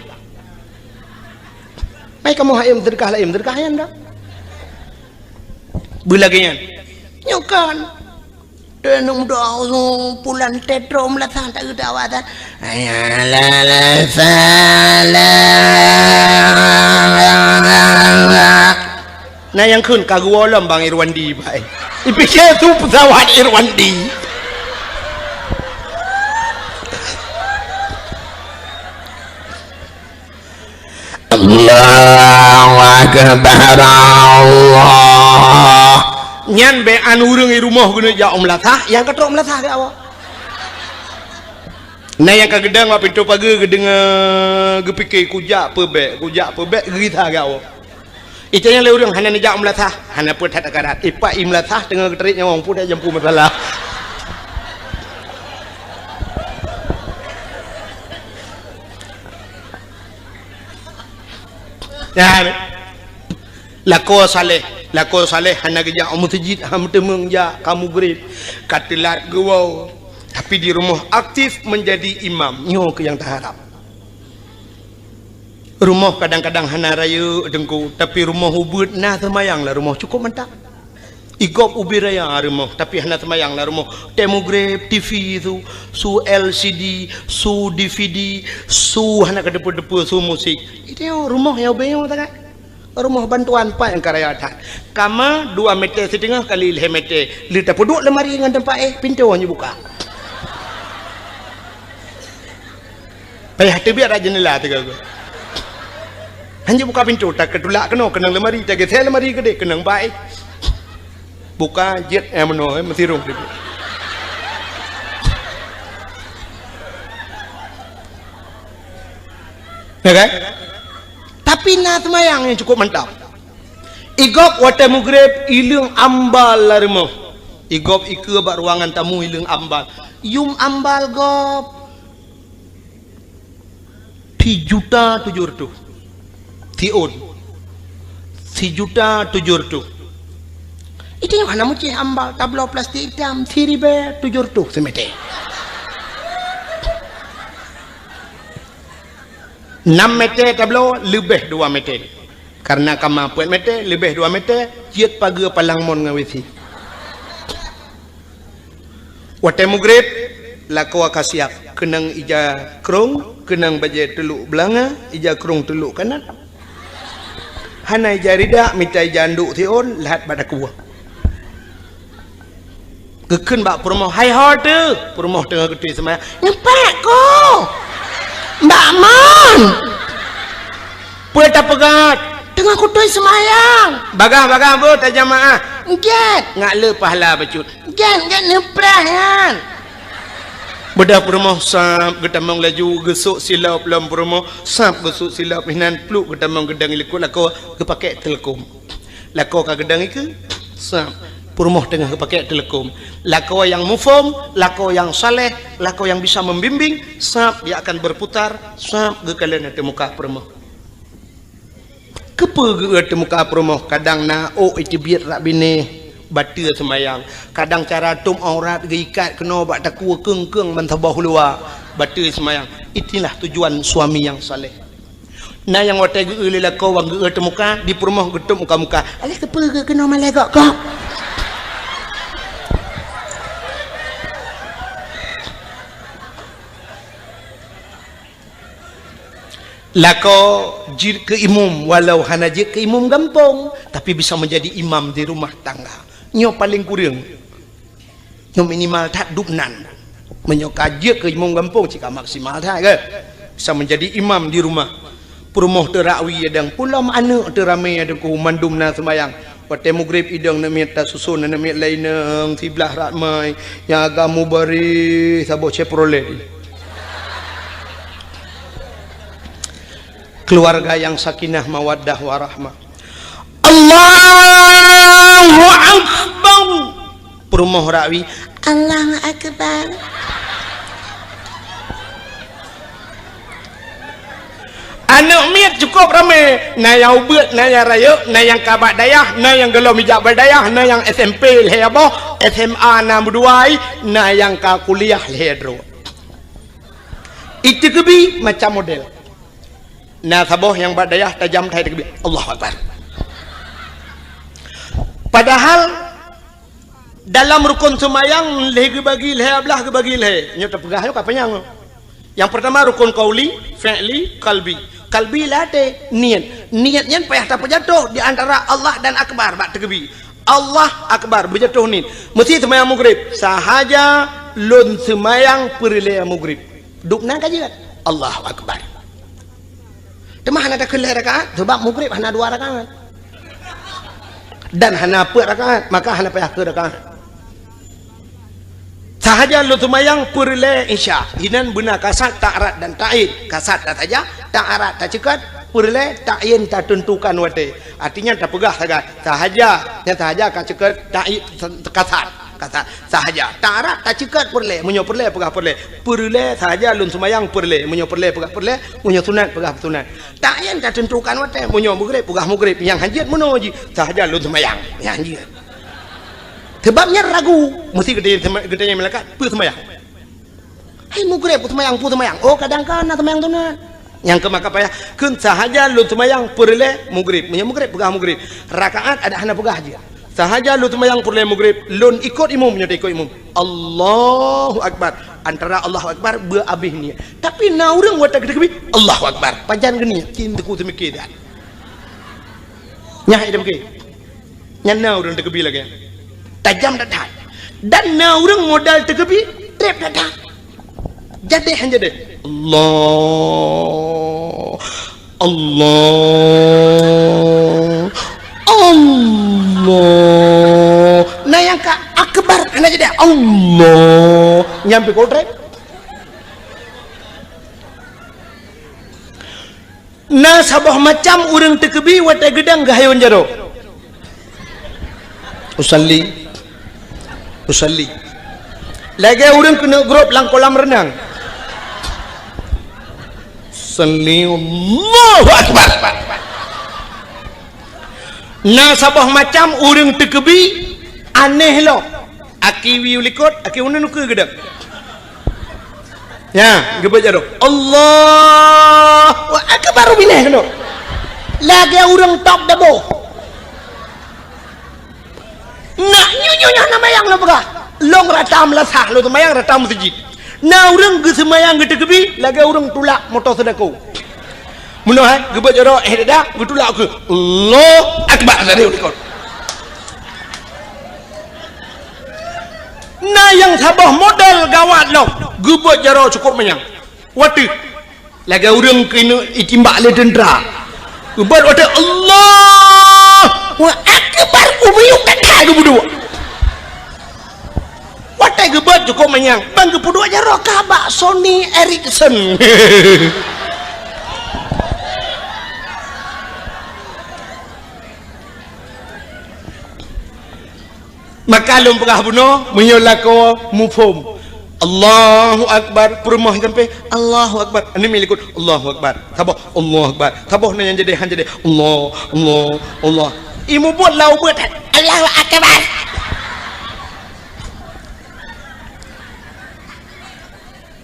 Mai kamoe hayom seudeukah laén, seudeukah nyan dak. Beulagée nyan. Nyoe kan. Teuneuk muda pulan tetro meulasah tak geuda awak tan. Hayya 'alal falah. Na nyang kheun ka geuwoe lom Bang Irwandi bai. Ipike tu pesawat Irwandi. Allahu Akbar, Allah. Nyan bék an ureuëng i rumoh geuneuk jak u meulasah, nyang ka trok meulasah geuwoe. Na nyang ka geudong bak pintoe pageue geudeungoe geupike kujak peubék, kujak peubék geugisa geuwoe. Ita nyang lé ureuëng hana neujak u meulasah, hana peue that akarat. Ipak i meulasah teungoh geuteurit nyawong peue dak jampu masalah. Nyan. Lakoe saleh, lakoe saleh hana geujak u meuseujid, hana meuteumeung jak ka mugreb, ka teulat geuwoe. Tapi di rumoh aktif meunjadi imam, nyoe keuh nyang taharab. Rumoh kadang-kadang hana rayeuk teungku, tapi rumoh ubeuet na seumayang lam rumoh cukup mantap. Igop ubit raya rumoh, tapi hana seumayang lam rumoh. Tée mugreb, TV su, su LCD, su DVD, su hana keudeupeue-deupeue, su musik. Itu rumoh nyang ubit nyoe takai. Rumoh bantuan pat nyang ka raya that. Kama dua meter siteungoh kali lhée meter. Lé tapeuduek lemari ngon teumpat éh, pintoe hana buka. Payah teubiet rak jeundela teuga-ga. Hanjeuet buka pintoe, takeutulak keunoe keunong lemari, tageusée lemari keudeh keunong bai. Buka jeuet, eh, meunoe, eh, meusirong teubiet. Ya kan? Tapi na seumayang nyang cukup mantap. Igop watée mugreb, ileueng ambal lam rumoh. Igop ikeue bak ruangan tamu, ileueng ambal. Yum ambal gob. Sijuta tujoh reutôh. Siôn. Sijuta tujoh reutôh. Itu nyang hana meucéh ambal, tabloe plastik itam, siribée tujoh reutôh simeter. Nam meter tabloe, leubeh dua meter. Karena kama peuet meter, leubeh dua meter, jeuet pageue palang mon ngon WC. Watée mugreb, Lakoe ka siab, keunong ija krông, keunong bajèe teulok beulanga, ija krông teulok kanat. Hana ija ridak, mita ija anduk siôn, lheueh bak dakue. Geukheun bak peurumoh, "Hai ho teuh!" Peurumoh teungoh geutôi seumayang. "Nyoe pat ko! Mbak Mon! Peue tapeugah?" "Teungoh kutôi seumayang." "Bagah-bagah beuh tajamaah." "Gèt." "Ngat le pahala bacut." "Gèt, gèt neuprah nyan." Beudôh peurumoh sab geutamong laju geusok silop lom peurumoh, sab geusok silop hinan pluek geutamong geudong likot lakoe geupakèk teuleukom. Lakoe ka geudong ikeue, sab peurumoh teungoh geupakèk teuleukom. Lakoe nyang muphom, lakoe nyang saleh, lakoe nyang bisa membimbing, sab dia akan berputar, sab geukalon ateueh muka peurumoh. Keupeue geu-eu teumuka peurumoh, kadang na ôk iteubiet rak binéh, bateue seumayang, kadang cara tôm aurat geuikat keunoe bak takue keung-keung ban saboh luwa, bateue seumayang. Itulah tujuan suami nyang saleh. Na nyang watèe geu-eu lé lakoe wan geu-eu teumuka, di peurumoh geutôp muka-muka. "Alah keupeue geu-eu keunoe malèe gok-gok?" Lakoe jeuet keu imum, walau hana jeuet keu imum gampông, tapi bisa menjadi imam di rumah tangga. Nyoe paleng kureueng. Nyoe minimal that dubnan. Meunyoe ka jeuet keu imum gampông, cit ka maksimal that, kan? Bisa menjadi imam di rumah. Peurumoh teurakwi adang, pulom aneuk teuramé adang, mandum na seumayang. Watèe mugreb idong aneuk miet tasuson aneuk miet laén, siblah ramai, nyang agam mubareh saboh Chevrolet. Keluarga yang sakinah mawaddah warahmah. Allahu Akbar. Peurumoh rakwi, Allahu Akbar. Aneuk miet cukup ramé, na nyang ubit, na nyang rayeuk, na nyang ka bak dayah, na nyang gohlom ijak bak dayah, na nyang S M P lhèe boh, S M A na meudua, na nyang ka kuliah lhèe droe. Iteukeubie macam model. Na saboh nyang bak dayah tajam that iteukeubie, Allahu Akbar. Padahal dalam rukon seumayang lhèe geubagi lhèe, blah geubagi lhèe. Nyoe tapeugah nyoe ka panyang. Nyang peurtama rukon qauli, fi'li, qalbi. Qalbi lam até, niet. Niet nyan payah tapeujatoh di antara Allah dan Akbar bak teukeubie. Allah Akbar, beujatoh niet. Meusti seumayang mugreb. Sahaja lôn seumayang peureulèe mugreb. Dubnan ka jeuet. Allahu Akbar. Teuma hana takheun lhèe rakaat, sabab mugreb hana dua rakaat. Dan hana peuet rakaat, maka hana payah keu rakaat. Sahaja lôn seumayang peureulèe Isya. Inan beuna kasat, ta'arat dan ta'yin. Kasat tasaja, ta'arat taceukot, peureulèe ta'yin tateuntukan watèe. Artinya tapeugah sagai. Sahaja, nyang sahaja ka ceukot, ta'yin kasat. Kasat sahaja. Ta'arat taceukot peureulèe, meunyoe peureulèe peugah peureulèe. Peureulèe sahaja lôn seumayang peureulèe, meunyoe peureulèe peugah peureulèe, meunyoe sunat peugah sunat. Ta'yin tateuntukan watèe, meunyoe mugreb peugah mugreb, nyang hanjeuet meunoe jih sahaja lôn seumayang. Nyang hanjeuet. Sabab nyan ragu, meusti geutanyoe, geutanyoe malaikat, peue seumayang? Hai mugreb, peue seumayang, peue seumayang? Oh, kadang ka na seumayang sunat. Nyang keu maka payah, kheun sahaja lôn seumayang peureulèe mugreb. Meunyoe mugreb peugah mugreb. Rakaat adak hana peugah jih. Sahaja lôn seumayang peureulèe mugreb, lôn ikot imum, nyoe ikot imum. Allahu Akbar. Antara Allahu Akbar beu abéh niet. Tapi na ureueng watèe geuteukeubie, Allahu Akbar. Pajan geuniet, cit teungku teumiké that. Nyan hai teumiké. Nyan na ureueng teukeubie lagèe nyan. Tajam that-that. Dan na ureueng modal teukeubie, trép that-that. Jadéh han jadéh. Allah. Allah. Allah. Na nyang ka akbar, hana jadéh. Allah. Nyan pih kotrép. Na saboh macam ureueng teukeubie watèe geudong geuhayôn jaroe. Usalli. Usalli. Lagèe ureueng keuneuk grob lam kolam reunang. Usalli, Allahu Akbar. Na saboh macam ureueng teukeubie aneh lom. Aki wie u likot, aki uneun ukeue geudong. Nya, geubeuet jaroe. Allahu Akbar, binéh keunoe. Lagèe ureueng top dabo. Nak nyoe, nyoe, nyoe na mayang lôn peugah. Lôn rata meulasah, lôn seumayang rata meuseujid. Na ureuëng geuseumayang geuteukeubi lagée ureuëng tulak moto seudako. Meunoe hai, geubeuet jaroe, eh, dada, geutulak keu Allahu Akbar, tadi udah. Na nyang saboh model gawat lom, geubeuet jaroe cukôp manyang. Watée lagée ureuëng keuneuk itimbak lé teuntra. Geubeuet watée Allahu Akbar, ubiyuk that-that geupeuduek. Watée geubeuet cukôp manyang, ban geupeuduek jaroe ka bak Sony Ericsson. Maka lôn peugah bunoe, meunyoe lakoe muphom, Allahu Akbar, peurumoh sampai, Allahu Akbar. Aneuk miet likot, Allahu Akbar. Saboh, Allahu Akbar. Saboh na nyang jadi, han jadi, Allah, Allah, Allah. Ibu buet lau buet, Allahu Akbar.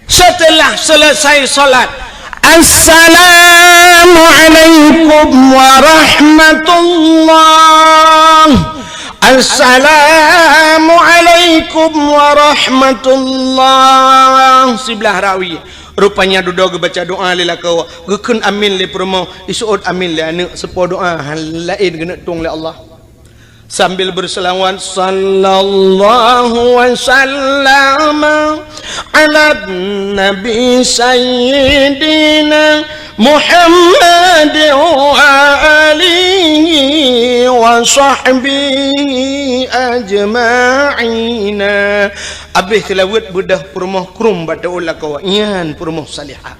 Setelah selesai salat, "Assalamualaikum warahmatullah. Assalamualaikum warahmatullah." Siblah rawi. Rupanya dudoe geubaca doa lé lakoe, geukheun amin lé peurumoh, iseuôt amin lé aneuk, seupôt doa laén geuneuk tueng lé Allah. Sambil berselawat, "Sallallahu wa sallama ala nabi sayyidina Muhammad wa alihi wa sahbihi ajma'ina." Abéh seulaweuet beudôh peurumoh krueng bak teuôt lakoe, nyan peurumoh salihah.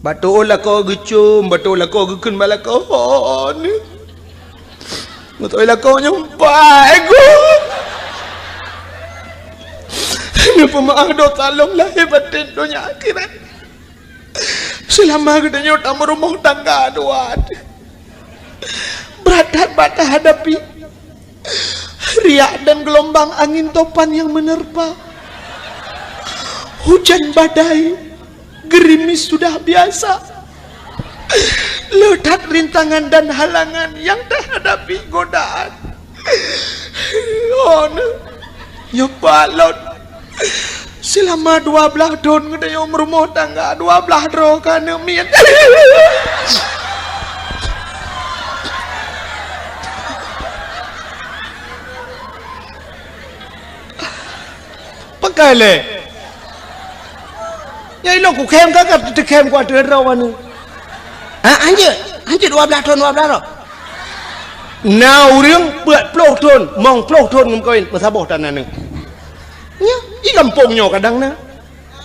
Bak teuôt lakoe geucom, bak teuôt lakoe geukheun bak lakoe, "Oh, ni." Beutôi lakoe nyoe, "Pai, Gu. Neupeu meu'ah dosa lôn lahé batén donya akhirat. Seulama geutanyoe tameurumoh tangga dua." Brat that bak tahadapi. Riak dan gelombang angin topan yang menerpa. Hujan badai, gerimis sudah biasa. Le that rintangan dan halangan yang tahadapi godaan. Oh, nyoe balon. Seulama dua blaih thon geutanyoe meurumoh tangga, dua blaih droe ka aneuk miet. Pakai lé. Nyang ilong kukhém ka, ka teukhém ku ateueh droe aneuk. Ha, hanjeuet, hanjeuet dua blaih thon, dua blaih droe. Na ureuëng peuet ploh thon, mong ploh thon geumeukawen, meusaboh tan aneuk. Nyoe, di gampông nyoe kadang na.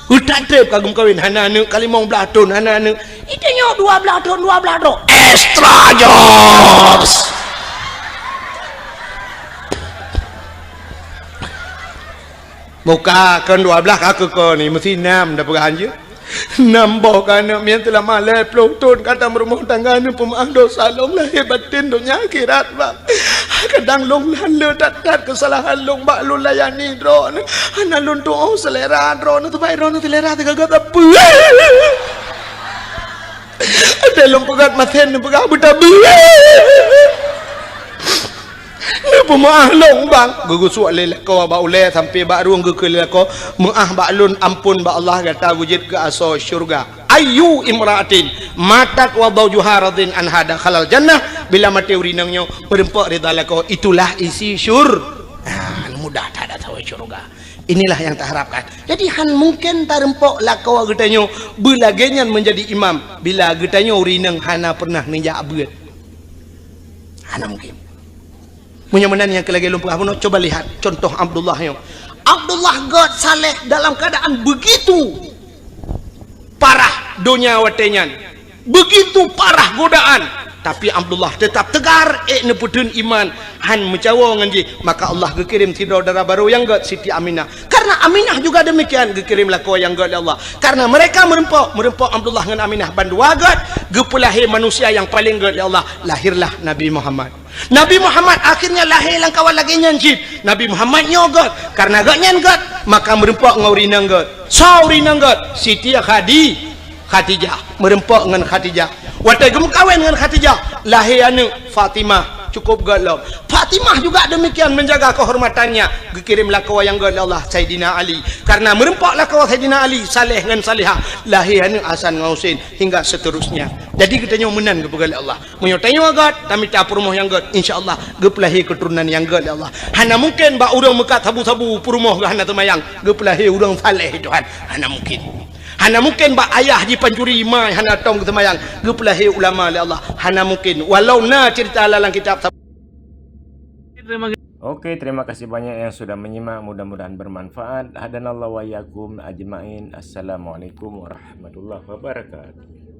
Utak treb ka geumeukawen, hana aneuk, ka limong blaih thon, hana aneuk. Di tanyoe dua blaih thon, dua blaih droe. Extra jobs. Buka kon dua blaih ka keu ko ni, meusi nam dah peugah hanjeuet. Nam boh ka aneuk miet teulama lhèe ploh thon ka tameurumoh tangga, neupeumaáh dosa lôn lahé batén donya akhirat, Bang. Kadang lôn lheueh that-that keusalahan lôn bak lôn layani droeneuh. Hana lôn tuoh seulera droeneuh, teuma droeneuh seulera teugaga sapeue. Até lôn peugah masen neupeugah beutabeue. Neupeumaáh lôn, Bang. Geugeusuek lé lakoe bak ulèe sampoe bak rueng geukheun lé lakoe, "Meuáh bak lôn, ampôn bak Allah, gata geujeuet keu asoe syeuruga." Ayyu imra'atin matat wa zaujuha radin anha dakhalal jannah. Bila maté ureueng inong nyoe meurumpok ridha lakoe, itulah isi syur-, ah, mudah that asoe syeuruga. Inilah yang taharapkan. Jadi, han mungken tarumpok lakoe geutanyoe beulagèe nyan meunjadi imam bila geutanyoe ureueng inong hana pernah neujak beuet. Hana mungken. Meunyoe meunan nyang keu lagèe lôn peugah bunoe, coba lihat contoh Abdullah nyoe. Abdullah gèt saleh dalam keadaan begitu parah donya watèe nyan. Begitu parah godaan, tapi Abdullah tetap tegar, ék neupeutheun iman, han meucawo ngon jih. Maka Allah geukirém sidroe dara barô nyang gèt, Siti Aminah. Karena Aminah juga demikian, geukirém lakoe nyang gèt lé Allah. Karena mereka meurumpok, meurumpok Abdullah ngon Aminah bandua gèt, geupeulahé manusia nyang paleng gèt lé Allah, lahirlah Nabi Muhammad. Nabi Muhammad akhirnya lahé lam kawan lagèe nyan cit. Nabi Muhammad nyoe gèt, karena gobnyan gèt, maka meurumpok ngon ureueng inong gèt. Soe ureueng inong gèt? Siti Khadi-, Khadijah. Meurumpok ngon Khadijah. Watèe geumeukawen ngon Khadijah, lahé aneuk Fatimah. Cukup gét lom. Fatimah juga demikian menjaga kehormatannya. Geukirém lakoe nyang gét lé Allah, Saidina Ali. Karena meureumpok lakoe Saidina Ali, saleh ngon salehah, lahé aneuëk Hasan ngon Husein, hingga seterusnya. Jadi geutanyoe meunan geupeugah lé Allah. Meunyoe tanyoe gét, tamita peurumoh nyang gét, insya Allah geupeulahé keuturonan nyang gét lé Allah. Hana mungkin bak ureuëng meukat sabu-sabu peurumoh geuh hana teumayang, geupeulahé ureuëng saleh Tuhan. Hana mungkin. Hana mungkin bak ayah jipancuri, ma hana tom geuseumayang, geupeulahé ulama lé Allah. Hana mungkin. Walau na cerita dalam kitab. Oke, terima kasih banyak yang sudah menyimak. Mudah-mudahan bermanfaat. Hadanallahu wa iyyakum ajmain. Assalamualaikum warahmatullahi wabarakatuh.